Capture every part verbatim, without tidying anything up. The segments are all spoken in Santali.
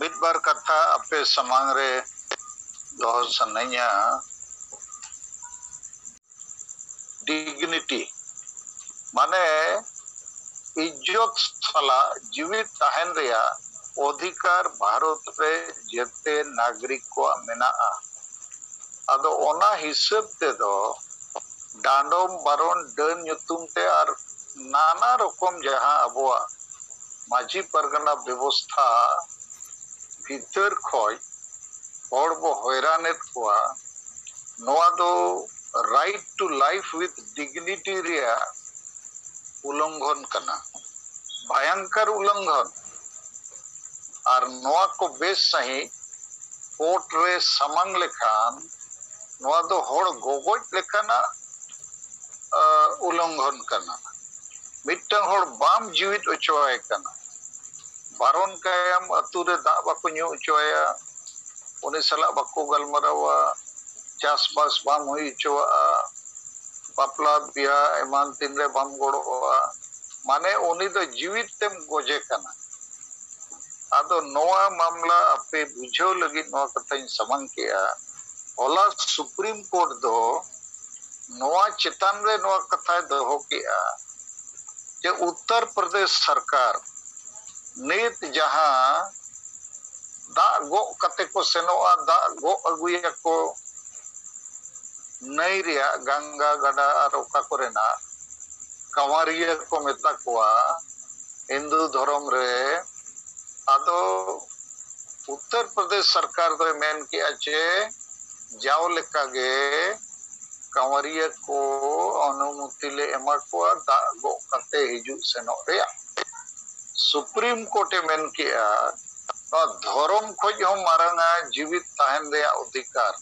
ᱢᱤᱫ ᱵᱟᱨ ᱠᱟᱛᱷᱟ ᱟᱯᱮ ᱥᱟᱢᱟᱝ ᱨᱮ ᱫᱚᱦᱚ ᱥᱟᱱᱟᱧᱟ᱾ ᱰᱤᱜᱽᱱᱤᱴᱤ ᱢᱟᱱᱮ ᱤᱡᱽᱡᱚᱛ ᱥᱟᱞᱟᱜ ᱡᱤᱣᱤᱫ ᱛᱟᱦᱮᱱ ᱨᱮᱭᱟᱜ ᱚᱫᱷᱤᱠᱟᱨ ᱵᱷᱟᱨᱚᱛ ᱨᱮ ᱡᱮᱛᱮ ᱱᱟᱜᱚᱨᱤᱠ ᱠᱚᱣᱟᱜ ᱢᱮᱱᱟᱜᱼᱟ᱾ ᱟᱫᱚ ᱚᱱᱟ ᱦᱤᱥᱟᱹᱵ ᱛᱮᱫᱚ ᱰᱟᱸᱰᱚᱢ ᱵᱟᱨᱚᱱ ᱰᱟᱹᱱ ᱧᱩᱛᱩᱢ ᱛᱮ ᱟᱨ ᱱᱟᱱᱟ ᱨᱚᱠᱚᱢ ᱡᱟᱦᱟᱸ ᱟᱵᱚᱣᱟᱜ ᱢᱟᱹᱡᱷᱤ ᱯᱟᱨᱜᱟᱱᱟ ᱵᱮᱵᱚᱥᱛᱷᱟ ᱵᱷᱤᱛᱟᱹᱨ ᱠᱷᱚᱡ ᱦᱚᱲ ᱵᱚ ᱦᱚᱭᱨᱟᱱᱮᱫ ᱠᱚᱣᱟ, ᱱᱚᱣᱟ ᱫᱚ right to life with dignity ᱨᱮᱭᱟᱜ ᱩᱞᱚᱝᱜᱷᱚᱱ ᱠᱟᱱᱟ, ᱵᱷᱟᱭᱟᱝᱠᱟᱨ ᱩᱞᱚᱝᱜᱷᱚᱱ᱾ ᱟᱨ ᱱᱚᱣᱟ ᱠᱚ ᱵᱮᱥ ᱥᱟᱺᱦᱤᱡ ᱠᱳᱨᱴ ᱨᱮ ᱥᱟᱢᱟᱝ ᱞᱮᱠᱷᱟᱱ ᱱᱚᱣᱟ ᱫᱚ ᱦᱚᱲ ᱜᱚᱜᱚᱡ ᱞᱮᱠᱟᱱᱟᱜ ᱩᱞᱚᱝᱜᱷᱚᱱ ᱠᱟᱱᱟ᱾ ᱢᱤᱫᱴᱟᱝ ᱦᱚᱲ ᱵᱟᱢ ᱡᱤᱣᱤᱫ ᱦᱚᱪᱚᱣᱟᱭ ᱠᱟᱱᱟ, ᱵᱟᱨᱚᱱ ᱠᱟᱭᱟᱢ, ᱟᱹᱛᱩ ᱨᱮ ᱫᱟᱜ ᱵᱟᱠᱚ ᱧᱩ ᱦᱚᱪᱚᱣᱟᱭᱟ, ᱩᱱᱤ ᱥᱟᱞᱟᱜ ᱵᱟᱠᱚ ᱜᱟᱞᱢᱟᱨᱟᱣᱟ, ᱪᱟᱥᱵᱟᱥ ᱵᱟᱢ ᱦᱩᱭ ᱦᱚᱪᱚᱣᱟᱜᱼᱟ, ᱵᱟᱯᱞᱟ ᱵᱤᱦᱟ ᱮᱢᱟᱱ ᱛᱤᱱᱨᱮ ᱵᱟᱢ ᱜᱚᱲᱚᱜᱼᱟ, ᱢᱟᱱᱮ ᱩᱱᱤ ᱫᱚ ᱡᱤᱣᱤᱫ ᱛᱮᱢ ᱜᱚᱡᱮ ᱠᱟᱱᱟ᱾ ᱟᱫᱚ ᱱᱚᱣᱟ ᱢᱟᱢᱞᱟ ᱟᱯᱮ ᱵᱩᱡᱷᱟᱹᱣ ᱞᱟᱹᱜᱤᱫ ᱱᱚᱣᱟ ᱠᱟᱛᱷᱟᱧ ᱥᱟᱢᱟᱝ ᱠᱮᱜᱼᱟ᱾ ᱦᱚᱞᱟ ᱥᱩᱯᱨᱤᱢ ᱠᱳᱨᱴ ᱫᱚ ᱱᱚᱣᱟ ᱪᱮᱛᱟᱱ ᱨᱮ ᱱᱚᱣᱟ ᱠᱟᱛᱷᱟᱭ ᱫᱚᱦᱚ ᱠᱮᱜᱼᱟ ᱡᱮ ᱩᱛᱛᱚᱨ ᱯᱨᱚᱫᱮᱥ ᱥᱚᱨᱠᱟᱨ ᱱᱤᱛ ᱡᱟᱦᱟᱸ ᱫᱟᱜ ᱜᱚᱜ ᱠᱟᱛᱮ ᱠᱚ ᱥᱮᱱᱚᱜᱼᱟ, ᱫᱟᱜ ᱜᱚᱜ ᱟᱹᱜᱩᱭᱟᱠᱚ ᱱᱟᱹᱭ ᱨᱮᱭᱟᱜ, ᱜᱟᱝᱜᱟ ᱜᱟᱰᱟ ᱟᱨ ᱚᱠᱟ ᱠᱚᱨᱮᱱᱟᱜ ᱠᱟᱸᱣᱟᱨᱤᱭᱟᱹ ᱠᱚ ᱢᱮᱛᱟ ᱠᱚᱣᱟ ᱦᱤᱱᱫᱩ ᱫᱷᱚᱨᱚᱢ ᱨᱮ᱾ ᱟᱫᱚ ᱩᱛᱛᱚᱨ ᱯᱨᱚᱫᱮᱥ ᱥᱚᱨᱠᱟᱨ ᱫᱚᱭ ᱢᱮᱱ ᱠᱮᱜᱼᱟ ᱡᱮ ᱡᱟᱣ ᱞᱮᱠᱟᱜᱮ ᱠᱟᱸᱣᱟᱨᱤᱭᱟᱹ ᱠᱚ ᱚᱱᱩᱢᱚᱛᱤ ᱞᱮ ᱮᱢᱟ ᱠᱚᱣᱟ ᱫᱟᱜ ᱜᱚᱜ ᱠᱟᱛᱮ ᱦᱤᱡᱩᱜ ᱥᱮᱱᱚᱜ ᱨᱮᱭᱟᱜ᱾ ᱥᱩᱯᱨᱤᱢ ᱠᱳᱨᱴ ᱮ ᱢᱮᱱ ᱠᱮᱜᱼᱟ, ᱱᱚᱣᱟ ᱫᱷᱚᱨᱚᱢ ᱠᱷᱚᱡ ᱦᱚᱸ ᱢᱟᱨᱟᱝᱟ ᱡᱤᱣᱤᱫ ᱛᱟᱦᱮᱱ ᱨᱮᱭᱟᱜ ᱚᱫᱷᱤᱠᱟᱨ᱾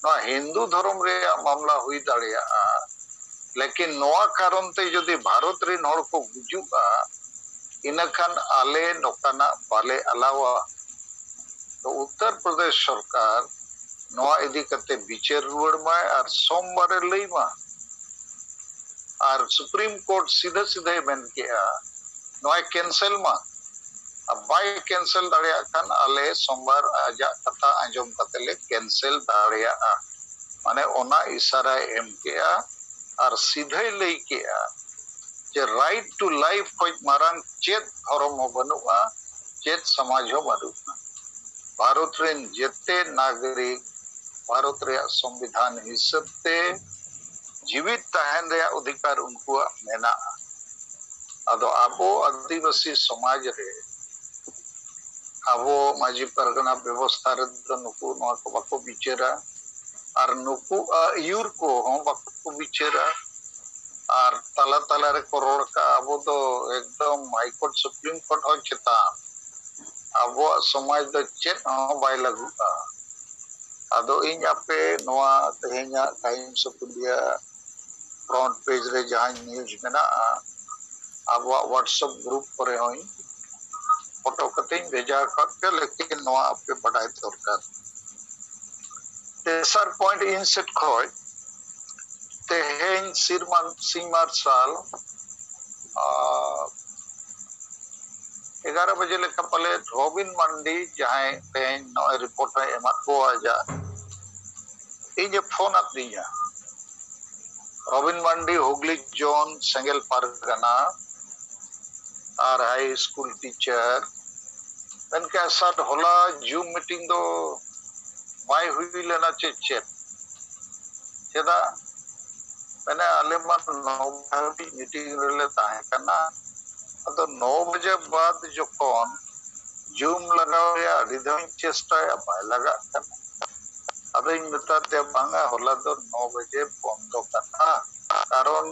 ᱱᱚᱣᱟ ᱦᱤᱱᱫᱩ ᱫᱷᱚᱨᱚᱢ ᱨᱮᱭᱟᱜ ᱢᱟᱢᱞᱟ ᱦᱩᱭ ᱫᱟᱲᱮᱭᱟᱜᱼᱟ, ᱞᱮᱠᱤᱱ ᱱᱚᱣᱟ ᱠᱟᱨᱚᱱ ᱛᱮ ᱡᱩᱫᱤ ᱵᱷᱟᱨᱚᱛ ᱨᱮᱱ ᱦᱚᱲ ᱠᱚ ᱜᱩᱡᱩᱜᱼᱟ, ᱤᱱᱟᱹᱠᱷᱟᱱ ᱟᱞᱮ ᱱᱚᱝᱠᱟᱱᱟᱜ ᱵᱟᱞᱮ ᱟᱞᱟᱣᱟ᱾ ᱛᱚ ᱩᱛᱛᱚᱨ ᱯᱨᱚᱫᱮᱥ ᱥᱚᱨᱠᱟᱨ ᱱᱚᱣᱟ ᱤᱫᱤ ᱠᱟᱛᱮ ᱵᱤᱪᱟᱹᱨ ᱨᱩᱣᱟᱹᱲ ᱢᱟᱭ ᱟᱨ ᱥᱳᱢᱵᱟᱨᱮ ᱞᱟᱹᱭ ᱢᱟ᱾ ᱟᱨ ᱥᱩᱯᱨᱤᱢ ᱠᱳᱨᱴ ᱥᱤᱫᱷᱟᱹ ᱥᱤᱫᱷᱟᱹᱭ ᱢᱮᱱ ᱠᱮᱜᱼᱟ, ᱱᱚᱣᱟᱭ ᱠᱮᱱᱥᱮᱞ ᱢᱟ᱾ ᱟᱨ ᱵᱟᱭ ᱠᱮᱱᱥᱮᱞ ᱫᱟᱲᱮᱭᱟᱜ ᱠᱷᱟᱱ ᱟᱞᱮ ᱥᱳᱢᱵᱟᱨ ᱟᱡᱟᱜ ᱠᱟᱛᱷᱟ ᱟᱸᱡᱚᱢ ᱠᱟᱛᱮ ᱞᱮ ᱠᱮᱱᱥᱮᱞ ᱫᱟᱲᱮᱭᱟᱜᱼᱟ᱾ ᱢᱟᱱᱮ ᱚᱱᱟ ᱤᱥᱟᱨᱟᱭ ᱮᱢ ᱠᱮᱜᱼᱟ ᱟᱨ ᱥᱤᱫᱷᱟᱹᱭ ᱞᱟᱹᱭ ᱠᱮᱜᱼᱟ ᱡᱮ right to life ᱠᱷᱚᱡ ᱢᱟᱨᱟᱝ ᱪᱮᱫ ᱫᱷᱚᱨᱚᱢ ᱦᱚᱸ ᱵᱟᱹᱱᱩᱜᱼᱟ, ᱪᱮᱫ ᱥᱚᱢᱟᱡᱽ ᱦᱚᱸ ᱵᱟᱹᱱᱩᱜᱼᱟ᱾ ᱵᱷᱟᱨᱚᱛ ᱨᱮᱱ ᱡᱮᱛᱮ ᱱᱟᱜᱚᱨᱤᱠ ᱵᱷᱟᱨᱚᱛ ᱨᱮᱭᱟᱜ ᱥᱚᱝᱵᱤᱫᱷᱟᱱ ᱦᱤᱥᱟᱹᱵ ᱛᱮ ᱡᱤᱣᱤᱫ ᱛᱟᱦᱮᱱ ᱨᱮᱭᱟᱜ ᱚᱫᱷᱤᱠᱟᱨ ᱩᱱᱠᱩᱣᱟᱜ ᱢᱮᱱᱟᱜᱼᱟ᱾ ᱟᱫᱚ ᱟᱵᱚ ᱟᱹᱫᱤᱵᱟᱹᱥᱤ ᱥᱚᱢᱟᱡᱽ ᱨᱮ ᱟᱵᱚ ᱢᱟᱹᱡᱷᱤ ᱯᱟᱨᱜᱟᱱᱟ ᱵᱮᱵᱚᱥᱛᱷᱟ ᱨᱮᱫᱚ ᱱᱩᱠᱩ ᱱᱚᱣᱟ ᱠᱚ ᱵᱟᱠᱚ ᱵᱤᱪᱟᱹᱨᱟ, ᱟᱨ ᱱᱩᱠᱩ ᱟᱹᱭᱩᱨ ᱠᱚᱦᱚᱸ ᱵᱟᱠᱚ ᱵᱤᱪᱟᱹᱨᱟ᱾ ᱟᱨ ᱛᱟᱞᱟ ᱛᱟᱞᱟ ᱨᱮᱠᱚ ᱨᱚᱲ ᱠᱟᱜᱼᱟ, ᱟᱵᱚ ᱫᱚ ᱮᱠᱫᱚᱢ ᱦᱟᱭ ᱠᱳᱨᱴ, ᱥᱩᱯᱨᱤᱢ ᱠᱳᱨᱴ ᱦᱚᱸ ᱪᱮᱛᱟᱱ, ᱟᱵᱚᱣᱟᱜ ᱥᱚᱢᱟᱡᱽ ᱫᱚ ᱪᱮᱫ ᱦᱚᱸ ᱵᱟᱭ ᱞᱟᱹᱜᱩᱜᱼᱟ᱾ ᱟᱫᱚ ᱤᱧ ᱟᱯᱮ ᱱᱚᱣᱟ ᱛᱮᱦᱮᱧᱟᱜ Times of India front page ᱨᱮ ᱡᱟᱦᱟᱸ ᱱᱤᱭᱩᱡᱽ ᱢᱮᱱᱟᱜᱼᱟ, ᱟᱵᱚᱣᱟᱜ WhatsApp ᱜᱨᱩᱯ ᱠᱚᱨᱮ ᱦᱚᱸᱧ ᱯᱷᱳᱴᱳ ᱠᱟᱛᱮᱧ ᱵᱷᱮᱡᱟ ᱟᱠᱟᱫ ᱯᱮᱭᱟ, ᱞᱮᱠᱤᱱ ᱱᱚᱣᱟ ᱟᱯᱮ ᱵᱟᱰᱟᱭ ᱫᱚᱨᱠᱟᱨ᱾ ᱛᱮᱥᱟᱨ ᱯᱚᱭᱮᱱᱴ ᱤᱧ ᱥᱮᱫ ᱠᱷᱚᱡ, ᱛᱮᱦᱮᱧ ᱥᱤᱨᱢᱟ ᱥᱤᱧ ᱢᱟᱨᱥᱟᱞ ᱟᱨ ᱮᱜᱟᱨᱚ ᱵᱟᱡᱮ ᱞᱮᱠᱟ ᱯᱟᱞᱮ ᱨᱚᱵᱤᱱ ᱢᱟᱱᱰᱤ, ᱡᱟᱦᱟᱸᱭ ᱛᱮᱦᱮᱧ ᱱᱚᱜᱼᱚᱭ ᱨᱤᱯᱳᱨᱴ ᱮ ᱮᱢᱟᱫ ᱠᱚᱣᱟ ᱟᱡᱟᱜ, ᱤᱧᱮ ᱯᱷᱳᱱ ᱟᱫᱤᱧᱟ᱾ ᱨᱚᱵᱤᱱ ᱢᱟᱱᱰᱤ, ᱦᱩᱜᱽᱞᱤ ᱡᱳᱱ, ᱥᱮᱸᱜᱮᱞ ᱯᱟᱨᱜᱟᱱᱟ ᱟᱨ ᱦᱟᱭ ᱥᱠᱩᱞ ᱴᱤᱪᱟᱨ, ᱢᱮᱱᱠᱮᱫ, "ᱥᱟᱨ, ᱦᱚᱞᱟ ᱡᱩᱢ ᱢᱤᱴᱤᱝ ᱫᱚ ᱵᱟᱭ ᱦᱩᱭ ᱞᱮᱱᱟ ᱪᱮ ᱪᱮᱫ?" ᱪᱮᱫᱟᱜ? ᱢᱮᱱᱮ, "ᱟᱞᱮ ᱢᱟ ᱱᱚ ᱵᱟᱡᱮ ᱦᱟᱹᱵᱤᱡ ᱢᱤᱴᱤᱝ ᱨᱮᱞᱮ ᱛᱟᱦᱮᱸ ᱠᱟᱱᱟ, ᱟᱫᱚ ᱱᱚ ᱵᱟᱡᱮ ᱵᱟᱫ ᱡᱚᱠᱷᱚᱱ ᱡᱩᱢ ᱞᱟᱜᱟᱣ ᱨᱮᱭᱟᱜ ᱟᱹᱰᱤ ᱫᱷᱟᱣ ᱤᱧ ᱪᱮᱥᱴᱟᱭᱟ, ᱵᱟᱭ ᱞᱟᱜᱟᱜ ᱠᱟᱱᱟ᱾ ᱟᱫᱚᱧ ᱢᱮᱛᱟ ᱫᱮᱭᱟ, ᱵᱟᱝᱟ, ᱦᱚᱞᱟ ᱫᱚ ᱱᱚ ᱵᱟᱡᱮ ᱵᱚᱱᱫᱚ ᱠᱟᱱᱟ, ᱠᱟᱨᱚᱱ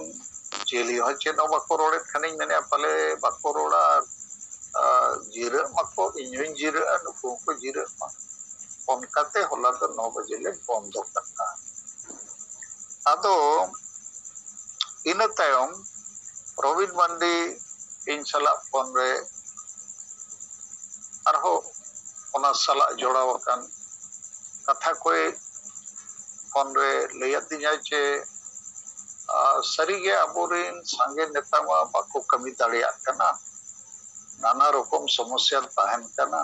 ᱪᱤᱞᱤ ᱦᱚᱸ ᱪᱮᱫ ᱦᱚᱸ ᱵᱟᱠᱚ ᱨᱚᱲᱮᱫ ᱠᱷᱟᱱᱤᱧ ᱢᱮᱱᱮᱫᱼᱟ, ᱯᱟᱞᱮ ᱵᱟᱠᱚ ᱨᱚᱲᱟ, ᱟᱨ, ᱟᱨ ᱡᱤᱨᱟᱹᱜ ᱢᱟᱠᱚ, ᱤᱧ ᱦᱚᱸᱧ ᱡᱤᱨᱟᱹᱜᱼᱟ, ᱱᱩᱠᱩ ᱦᱚᱸᱠᱚ ᱡᱤᱨᱟᱹᱜ ᱢᱟ᱾ ᱚᱱᱠᱟᱛᱮ ᱦᱚᱞᱟ ᱫᱚ ᱱᱚ ᱵᱟᱡᱮ ᱞᱮ ᱵᱚᱱᱫᱚ ᱠᱟᱜᱼᱟ᱾ ᱟᱫᱚ ᱤᱱᱟᱹ ᱛᱟᱭᱚᱢ ᱨᱚᱵᱤᱱ ᱢᱟᱱᱰᱤ ᱤᱧ ᱥᱟᱞᱟᱜ ᱯᱷᱳᱱ ᱨᱮ ᱟᱨᱦᱚᱸ ᱚᱱᱟ ᱥᱟᱞᱟᱜ ᱡᱚᱲᱟᱣ ᱟᱠᱟᱱ ᱠᱟᱛᱷᱟ ᱠᱚᱭ ᱯᱷᱳᱱ ᱨᱮ ᱞᱟᱹᱭ ᱟᱹᱫᱤᱧᱟ ᱡᱮ, ᱟᱨ ᱥᱟᱹᱨᱤᱜᱮ ᱟᱵᱚᱨᱮᱱ ᱥᱟᱸᱜᱮ ᱱᱮᱛᱟ ᱢᱟ ᱵᱟᱠᱚ ᱠᱟᱹᱢᱤ ᱫᱟᱲᱮᱭᱟᱜ ᱠᱟᱱᱟ᱾ ᱱᱟᱱᱟ ᱨᱚᱠᱚᱢ ᱥᱚᱢᱚᱥᱥᱟ ᱛᱟᱦᱮᱱ ᱠᱟᱱᱟ᱾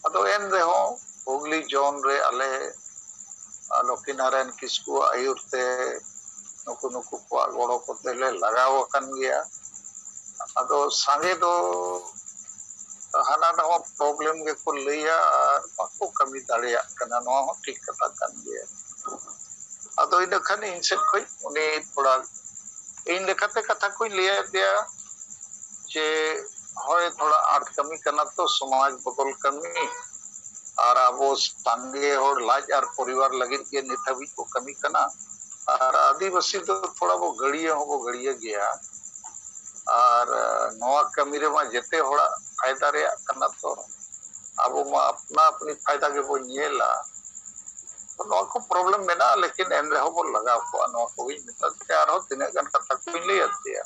ᱟᱫᱚ ᱮᱱ ᱨᱮᱦᱚᱸ ᱦᱩᱜᱽᱞᱤ ᱡᱳᱱ ᱨᱮ ᱟᱞᱮ, ᱟ, ᱞᱚᱠᱠᱷᱤᱱᱟᱨᱟᱭᱚᱱ ᱠᱤᱥᱠᱩᱣᱟᱜ ᱟᱹᱭᱩᱨ ᱛᱮ ᱱᱩᱠᱩ ᱱᱩᱠᱩ ᱠᱚᱣᱟᱜ ᱜᱚᱲᱚ ᱠᱚᱛᱮ ᱞᱮ ᱞᱟᱜᱟᱣ ᱟᱠᱟᱱ ᱜᱮᱭᱟ᱾ ᱟᱫᱚ ᱥᱟᱸᱜᱮ ᱫᱚ ᱦᱟᱱᱟ ᱱᱟᱣᱟ ᱯᱨᱚᱵᱞᱮᱢ ᱜᱮᱠᱚ ᱞᱟᱹᱭᱟ ᱟᱨ ᱵᱟᱠᱚ ᱠᱟᱹᱢᱤ ᱫᱟᱲᱮᱭᱟᱜ ᱠᱟᱱᱟ, ᱱᱚᱣᱟ ᱦᱚᱸ ᱴᱷᱤᱠ ᱠᱟᱛᱷᱟ ᱠᱟᱱ ᱜᱮᱭᱟ᱾ ᱟᱫᱚ ᱤᱱᱟᱹ ᱠᱷᱟᱱ ᱤᱧ ᱥᱮᱫ ᱠᱷᱚᱱ ᱩᱱᱤ ᱛᱷᱚᱲᱟ ᱤᱧ ᱞᱮᱠᱟᱛᱮ ᱠᱟᱛᱷᱟ ᱠᱚᱧ ᱞᱟᱹᱭᱟᱫ ᱫᱮᱭᱟ ᱡᱮ ᱦᱳᱭ, ᱛᱷᱚᱲᱟ ᱟᱸᱴ ᱠᱟᱹᱢᱤ ᱠᱟᱱᱟ ᱛᱚ, ᱥᱚᱢᱟᱡᱽ ᱵᱚᱫᱚᱞ ᱠᱟᱹᱢᱤ, ᱟᱨ ᱟᱵᱚ ᱥᱟᱸᱜᱮ ᱦᱚᱲ ᱞᱟᱡ ᱟᱨ ᱯᱚᱨᱤᱵᱟᱨ ᱞᱟᱹᱜᱤᱫ ᱜᱮ ᱱᱤᱛ ᱦᱟᱹᱵᱤᱡ ᱠᱚ ᱠᱟᱹᱢᱤ ᱠᱟᱱᱟ᱾ ᱟᱨ ᱟᱹᱫᱤᱵᱟᱹᱥᱤ ᱫᱚ ᱛᱷᱚᱲᱟ ᱵᱚ ᱜᱟᱹᱲᱭᱟᱹ ᱦᱚᱸᱵᱚ ᱜᱟᱹᱲᱭᱟᱹ ᱜᱮᱭᱟ, ᱟᱨ ᱱᱚᱣᱟ ᱠᱟᱹᱢᱤ ᱨᱮᱢᱟ ᱡᱮᱛᱮ ᱦᱚᱲᱟᱜ ᱯᱷᱟᱭᱫᱟ ᱨᱮᱭᱟᱜ ᱠᱟᱱᱟ ᱛᱚ᱾ ᱟᱵᱚ ᱢᱟ ᱟᱯᱱᱟ ᱟᱯᱱᱤ ᱯᱷᱟᱭᱫᱟ ᱜᱮᱵᱚ ᱧᱮᱞᱟ᱾ ᱱᱚᱣᱟ ᱠᱚ ᱯᱨᱚᱵᱞᱮᱢ ᱢᱮᱱᱟᱜᱼᱟ, ᱞᱮᱠᱤᱱ ᱮᱱ ᱨᱮᱦᱚᱸ ᱵᱚ ᱞᱟᱜᱟᱣ ᱠᱚᱜᱼᱟ᱾ ᱱᱚᱣᱟ ᱠᱚᱜᱮᱧ ᱢᱮᱛᱟᱫ ᱯᱮᱭᱟ, ᱟᱨᱦᱚᱸ ᱛᱤᱱᱟᱹᱜ ᱜᱟᱱ ᱠᱟᱛᱷᱟ ᱠᱚᱧ ᱞᱟᱹᱭ ᱟᱫ ᱯᱮᱭᱟ᱾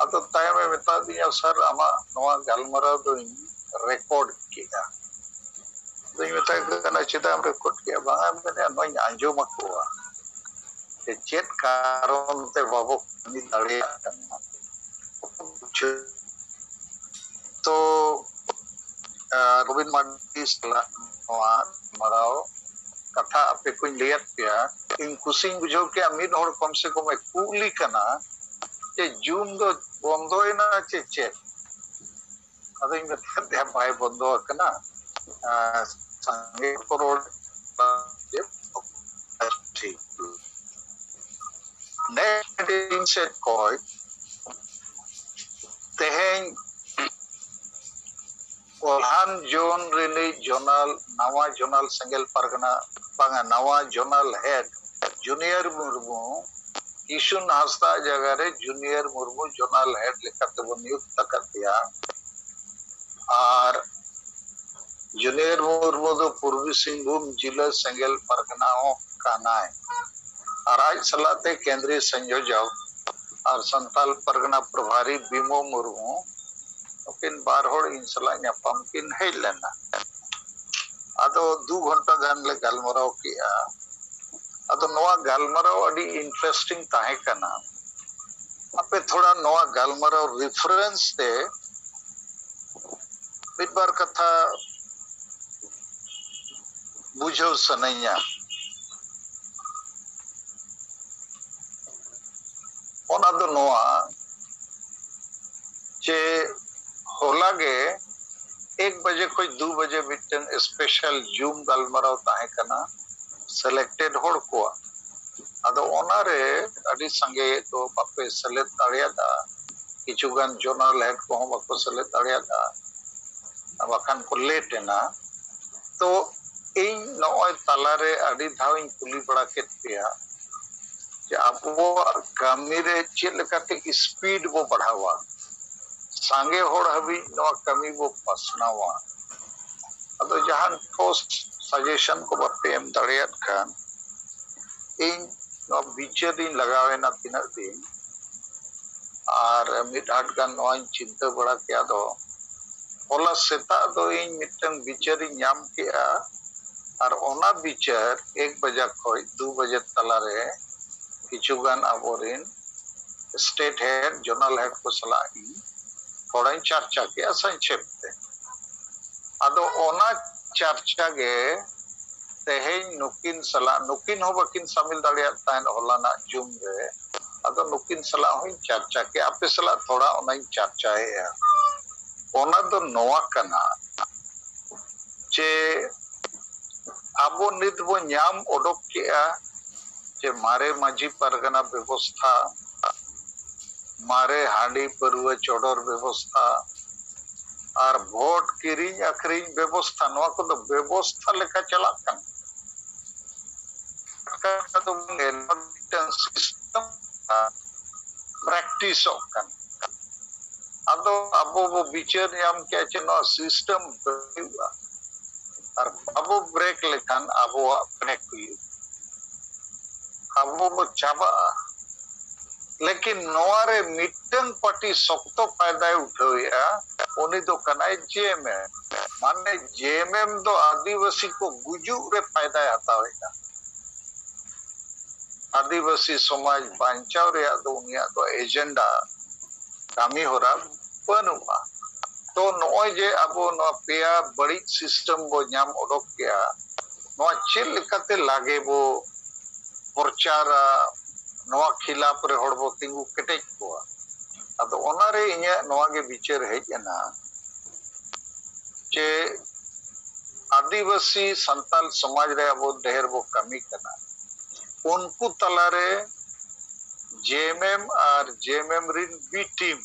ᱟᱫᱚ ᱛᱟᱭᱚᱢᱮ ᱢᱮᱛᱟ ᱫᱤᱧᱟ, "ᱥᱟᱨ, ᱟᱢᱟᱜ ᱱᱚᱣᱟ ᱜᱟᱞᱢᱟᱨᱟᱣ ᱫᱚᱧ ᱨᱮᱠᱚᱨᱰ ᱠᱮᱫᱟ᱾" ᱟᱫᱚᱧ ᱢᱮᱛᱟᱭ ᱠᱟᱱᱟ, "ᱪᱮᱫᱟᱜ ᱮᱢ ᱨᱮᱠᱚᱨᱰ ᱠᱮᱫᱟ?" "ᱵᱟᱝᱟ," ᱢᱮᱱᱮᱫᱼᱟ, "ᱱᱚᱣᱟᱧ ᱟᱸᱡᱚᱢ ᱟᱠᱚᱣᱟ ᱡᱮ ᱪᱮᱫ ᱠᱟᱨᱚᱱ ᱛᱮ ᱵᱟᱵᱚ ᱠᱟᱹᱢᱤ ᱫᱟᱲᱮᱭᱟᱜ ᱠᱟᱱᱟ᱾" ᱛᱚ, ᱟᱨ ᱨᱚᱵᱤᱱ ᱢᱟᱨᱰᱤ ᱥᱟᱞᱟᱜ ᱱᱚᱣᱟ ᱜᱟᱞᱢᱟᱨᱟᱣ ᱠᱟᱛᱷᱟ ᱟᱯᱮ ᱠᱚᱧ ᱞᱟᱹᱭᱟᱫ ᱯᱮᱭᱟ᱾ ᱤᱧ ᱠᱩᱥᱤᱧ ᱵᱩᱡᱷᱟᱹᱣ ᱠᱮᱜᱼᱟ, ᱢᱤᱫ ᱦᱚᱲ ᱠᱚᱢ ᱥᱮ ᱠᱚᱢ ᱮ ᱠᱩᱞᱤ ᱠᱟᱱᱟ ᱡᱮ ᱡᱩᱢ ᱫᱚ ᱵᱚᱱᱫᱚᱭᱮᱱᱟ ᱪᱮ ᱪᱮᱫ? ᱟᱫᱚᱧ ᱢᱮᱛᱟᱫ ᱫᱮᱭᱟ, "ᱵᱟᱭ ᱵᱚᱱᱫᱚ ᱟᱠᱟᱱᱟ, ᱟᱨ ᱥᱟᱸᱜᱮ ᱠᱚ ᱨᱚᱲ ᱴᱷᱤᱠ᱾" ᱱᱮᱠᱥᱴ ᱥᱮᱫ ᱠᱷᱚᱡ ᱛᱮᱦᱮᱧ ᱠᱚᱞᱦᱟᱱ ᱡᱳᱱ ᱨᱤᱱᱤᱡ ᱡᱳᱱᱟᱞ, ᱱᱟᱣᱟ ᱡᱳᱱᱟᱞ ᱥᱮᱸᱜᱮᱞ ᱯᱟᱨᱜᱟᱱᱟ, ᱵᱟᱝᱟ, ᱱᱟᱣᱟ ᱡᱳᱱᱟᱞ ᱦᱮᱰ ᱡᱩᱱᱤᱭᱚᱨ ᱢᱩᱨᱢᱩ, ᱠᱤᱥᱩᱱ ᱦᱟᱸᱥᱫᱟ ᱡᱟᱭᱜᱟ ᱨᱮ ᱡᱩᱱᱤᱭᱚᱨ ᱢᱩᱨᱢᱩ ᱡᱳᱱᱟᱞ ᱦᱮᱰ ᱞᱮᱠᱟᱛᱮ ᱵᱚᱱ ᱱᱤᱭᱩᱠᱛ ᱟᱠᱟᱫᱮᱭᱟ᱾ ᱟᱨ ᱡᱩᱱᱤᱭᱚᱨ ᱢᱩᱨᱢᱩ ᱫᱚ ᱯᱩᱨᱵᱤ ᱥᱤᱝᱵᱷᱩᱢ ᱡᱤᱞᱟᱹ ᱥᱮᱸᱜᱮᱞ ᱯᱟᱨᱜᱟᱱᱟ ᱦᱚᱸ ᱠᱟᱱᱟᱭ᱾ ᱟᱨ ᱟᱡ ᱥᱟᱞᱟᱜ ᱛᱮ ᱠᱮᱱᱫᱨᱤᱭᱚ ᱥᱚᱝᱡᱳᱡᱚᱠ ᱟᱨ ᱥᱟᱱᱛᱟᱞ ᱯᱟᱨᱜᱟᱱᱟ ᱯᱨᱚᱵᱷᱟᱨᱤ ᱵᱤᱢᱚ ᱢᱩᱨᱢᱩ, ᱱᱩᱠᱤᱱ ᱵᱟᱨ ᱦᱚᱲ ᱤᱧ ᱥᱟᱞᱟᱜ ᱧᱟᱯᱟᱢ ᱠᱤᱱ ᱦᱮᱡ ᱞᱮᱱᱟ᱾ ᱟᱫᱚ ᱫᱩ ᱜᱷᱚᱱᱴᱟ ᱜᱟᱱ ᱞᱮ ᱜᱟᱞᱢᱟᱨᱟᱣ ᱠᱮᱜᱼᱟ᱾ ᱟᱫᱚ ᱱᱚᱣᱟ ᱜᱟᱞᱢᱟᱨᱟᱣ ᱟᱹᱰᱤ ᱤᱱᱴᱟᱨᱮᱥᱴᱤᱝ ᱛᱟᱦᱮᱸ ᱠᱟᱱᱟ᱾ ᱟᱯᱮ ᱛᱷᱚᱲᱟ ᱱᱚᱣᱟ ᱜᱟᱞᱢᱟᱨᱟᱣ ᱨᱮᱯᱷᱟᱨᱮᱱᱥ ᱛᱮ ᱵᱟᱨ ᱠᱟᱛᱷᱟ ᱵᱩᱡᱷᱟᱹᱣ ᱥᱟᱱᱟᱧᱟ᱾ ᱚᱱᱟ ᱫᱚ ᱱᱚᱣᱟ ᱡᱮ ᱦᱚᱞᱟ ᱜᱮ ᱮᱠ ᱵᱟᱡᱮ ᱠᱷᱚᱱ ᱫᱩ ᱵᱟᱡᱮ ᱢᱤᱫᱴᱟᱝ ᱥᱯᱮᱥᱟᱞ ᱡᱩᱢ ᱜᱟᱞᱢᱟᱨᱟᱣ ᱛᱟᱦᱮᱸ ᱠᱟᱱᱟ, ᱥᱤᱞᱮᱠᱴᱮᱰ ᱦᱚᱲ ᱠᱚᱣᱟᱜ᱾ ᱟᱫᱚ ᱚᱱᱟᱨᱮ ᱟᱹᱰᱤ ᱥᱟᱸᱜᱮ ᱫᱚ ᱵᱟᱯᱮ ᱥᱮᱞᱮᱫ ᱫᱟᱲᱮᱭᱟᱫᱟ, ᱠᱤᱪᱷᱩ ᱜᱟᱱ ᱡᱚᱱᱟᱞ ᱦᱮᱰ ᱠᱚᱦᱚᱸ ᱵᱟᱠᱚ ᱥᱮᱞᱮᱫ ᱫᱟᱲᱮᱭᱟᱫᱟ, ᱵᱟᱠᱷᱟᱱ ᱠᱚ ᱞᱮᱴ ᱮᱱᱟ᱾ ᱛᱚ ᱤᱧ ᱱᱚᱜᱼᱚᱭ ᱛᱟᱞᱟᱨᱮ ᱟᱹᱰᱤ ᱫᱷᱟᱣ ᱤᱧ ᱠᱩᱞᱤ ᱵᱟᱲᱟ ᱠᱮᱫ ᱯᱮᱭᱟ ᱡᱮ ᱟᱵᱚᱣᱟᱜ ᱠᱟᱹᱢᱤᱨᱮ ᱪᱮᱫ ᱞᱮᱠᱟᱛᱮ ᱥᱯᱤᱰ ᱵᱚ ᱵᱟᱲᱦᱟᱣᱟ, ᱥᱟᱸᱜᱮ ᱦᱚᱲ ᱦᱟᱹᱵᱤᱡ ᱱᱚᱣᱟ ᱠᱟᱹᱢᱤ ᱵᱚ ᱯᱟᱥᱱᱟᱣᱟ᱾ ᱟᱫᱚ ᱡᱟᱦᱟᱱ ᱴᱷᱳᱥ ᱥᱟᱡᱮᱥᱚᱱ ᱠᱚ ᱵᱟᱯᱮ ᱮᱢ ᱫᱟᱲᱮᱭᱟᱫ ᱠᱷᱟᱱ, ᱤᱧ ᱱᱚᱣᱟ ᱵᱤᱪᱟᱹᱨ ᱨᱤᱧ ᱞᱟᱜᱟᱣ ᱮᱱᱟ ᱛᱤᱱᱟᱹᱜ ᱫᱤᱱ, ᱟᱨ ᱢᱤᱫ ᱟᱸᱴ ᱜᱟᱱ ᱱᱚᱣᱟᱧ ᱪᱤᱱᱛᱟᱹ ᱵᱟᱲᱟ ᱠᱮᱫᱟ᱾ ᱟᱫᱚ ᱦᱚᱞᱟ ᱥᱮᱛᱟᱜ ᱫᱚ ᱤᱧ ᱢᱤᱫᱴᱟᱝ ᱵᱤᱪᱟᱹᱨᱤᱧ ᱧᱟᱢ ᱠᱮᱫᱟ, ᱟᱨ ᱚᱱᱟ ᱵᱤᱪᱟᱹᱨ ᱮᱠ ᱵᱟᱡᱟ ᱠᱷᱚᱱ ᱫᱩ ᱵᱟᱡᱮ ᱛᱟᱞᱟᱨᱮ ᱠᱤᱪᱷᱩ ᱜᱟᱱ ᱟᱵᱚᱨᱮᱱ ᱥᱴᱮᱴ ᱦᱮᱰ, ᱡᱚᱱᱟᱞ ᱦᱮᱰ ᱠᱚ ᱥᱟᱞᱟᱜ ᱤᱧ ᱛᱷᱚᱲᱟᱧ ᱪᱟᱨᱪᱟ ᱠᱮᱫᱟ ᱥᱚᱝᱠᱷᱮᱯ ᱛᱮ᱾ ᱟᱫᱚ ᱚᱱᱟ ᱪᱟᱨᱪᱟ ᱜᱮ ᱛᱮᱦᱮᱧ ᱱᱩᱠᱤᱱ ᱥᱟᱞᱟᱜ, ᱱᱩᱠᱤᱱ ᱦᱚᱸ ᱵᱟᱹᱠᱤᱱ ᱥᱟᱢᱤᱞ ᱫᱟᱲᱮᱭᱟᱫ ᱛᱟᱦᱮᱸᱫ ᱦᱚᱞᱟᱱᱟᱜ ᱡᱩᱢ ᱨᱮ, ᱟᱫᱚ ᱱᱩᱠᱤᱱ ᱥᱟᱞᱟᱜ ᱦᱚᱸᱧ ᱪᱟᱨᱪᱟ ᱠᱮᱫᱟ, ᱟᱯᱮ ᱥᱟᱞᱟᱜ ᱛᱷᱚᱲᱟ ᱚᱱᱟᱧ ᱪᱟᱨᱪᱟᱭᱮᱫᱼᱟ᱾ ᱚᱱᱟ ᱫᱚ ᱱᱚᱣᱟ ᱠᱟᱱᱟ ᱡᱮ ᱟᱵᱚ ᱱᱤᱛ ᱵᱚ ᱧᱟᱢ ᱚᱰᱚᱠ ᱠᱮᱫᱼᱟ ᱡᱮ ᱢᱟᱨᱮ ᱢᱟᱹᱡᱷᱤ ᱯᱟᱨᱜᱟᱱᱟ ᱵᱮᱵᱚᱥᱛᱷᱟ, ᱢᱟᱨᱮ ᱦᱟᱺᱰᱤ ᱯᱟᱹᱨᱣᱟᱹ ᱪᱚᱰᱚᱨ ᱵᱮᱵᱚᱥᱛᱷᱟ ᱟᱨ ᱵᱷᱳᱴ ᱠᱤᱨᱤᱧ ᱟᱹᱠᱷᱨᱤᱧ ᱵᱮᱵᱚᱥᱛᱷᱟ, ᱱᱚᱣᱟ ᱠᱚᱫᱚ ᱵᱮᱵᱚᱥᱛᱷᱟ ᱞᱮᱠᱟ ᱪᱟᱞᱟᱜ ᱠᱟᱱᱟ᱾ ᱠᱟᱛᱷᱟ ᱫᱚ ᱵᱚᱱ ᱧᱮᱞ ᱢᱤᱫᱴᱟᱝ ᱥᱤᱥᱴᱮᱢ ᱯᱨᱮᱠᱴᱤᱥᱚᱜ ᱠᱟᱱᱟ᱾ ᱟᱫᱚ ᱟᱵᱚ ᱵᱚ ᱵᱤᱪᱟᱹᱨ ᱧᱟᱢ ᱠᱮᱫᱼᱟ ᱡᱮ ᱱᱚᱣᱟ ᱥᱤᱥᱴᱮᱢ ᱦᱩᱭᱩᱜᱼᱟ, ᱟᱨ ᱵᱟᱵᱚ ᱵᱨᱮᱠ ᱞᱮᱠᱷᱟᱱ ᱟᱵᱚᱣᱟᱜ ᱵᱨᱮᱠ ᱦᱩᱭᱩᱜᱼᱟ, ᱟᱵᱚ ᱵᱚ ᱪᱟᱵᱟᱜᱼᱟ᱾ ᱞᱮᱠᱤᱱ ᱱᱚᱣᱟ ᱨᱮ ᱢᱤᱫᱴᱟᱝ ᱯᱟᱨᱴᱤ ᱥᱚᱠᱛᱚ ᱯᱷᱟᱭᱫᱟᱭ ᱩᱴᱷᱟᱹᱣᱮᱫᱼᱟ, ᱩᱱᱤ ᱫᱚ ᱠᱟᱱᱟᱭ ᱡᱮ ᱮᱢ ᱮᱢ᱾ ᱢᱟᱱᱮ ᱡᱮ ᱮᱢ ᱮᱢ ᱫᱚ ᱟᱹᱫᱤᱵᱟᱹᱥᱤ ᱠᱚ ᱜᱩᱡᱩᱜ ᱨᱮ ᱯᱷᱟᱭᱫᱟᱭ ᱦᱟᱛᱟᱣᱮᱫᱼᱟ᱾ ᱟᱹᱫᱤᱵᱟᱹᱥᱤ ᱥᱚᱢᱟᱡᱽ ᱵᱟᱧᱪᱟᱣ ᱨᱮᱭᱟᱜ ᱫᱚ ᱩᱱᱤᱭᱟᱜ ᱫᱚ ᱮᱡᱮᱱᱰᱟ, ᱠᱟᱹᱢᱤ ᱦᱚᱨᱟ ᱵᱟᱹᱱᱩᱜᱼᱟ᱾ ᱛᱚ ᱱᱚᱜᱼᱚᱭ ᱡᱮ ᱟᱵᱚ ᱱᱚᱣᱟ ᱯᱮᱭᱟ ᱵᱟᱹᱲᱤᱡ system ᱵᱚ ᱧᱟᱢ ᱚᱰᱚᱠ ᱠᱮᱜᱼᱟ, ᱱᱚᱣᱟ ᱪᱮᱫ ᱞᱮᱠᱟᱛᱮ ᱞᱟᱜᱮ ᱵᱚ ᱯᱨᱚᱪᱟᱨᱟ, ᱱᱚᱣᱟ ᱠᱷᱤᱞᱟᱯ ᱨᱮ ᱦᱚᱲ ᱵᱚ ᱛᱤᱸᱜᱩ ᱠᱮᱴᱮᱡ ᱠᱚᱣᱟ? ᱟᱫᱚ ᱚᱱᱟᱨᱮ ᱤᱧᱟᱹᱜ ᱱᱚᱣᱟ ᱜᱮ ᱵᱤᱪᱟᱹᱨ ᱦᱮᱡ ᱮᱱᱟ ᱡᱮ ᱟᱹᱫᱤᱵᱟᱹᱥᱤ ᱥᱟᱱᱛᱟᱞ ᱥᱚᱢᱟᱡᱽ ᱨᱮ ᱟᱵᱚ ᱰᱷᱮᱨ ᱵᱚ ᱠᱟᱹᱢᱤ ᱠᱟᱱᱟ, ᱩᱱᱠᱩ ᱛᱟᱞᱟᱨᱮ ᱡᱮ ᱮᱢ ᱮᱢ ᱟᱨ ᱡᱮ ᱮᱢ ᱮᱢ ᱨᱤᱱ B team,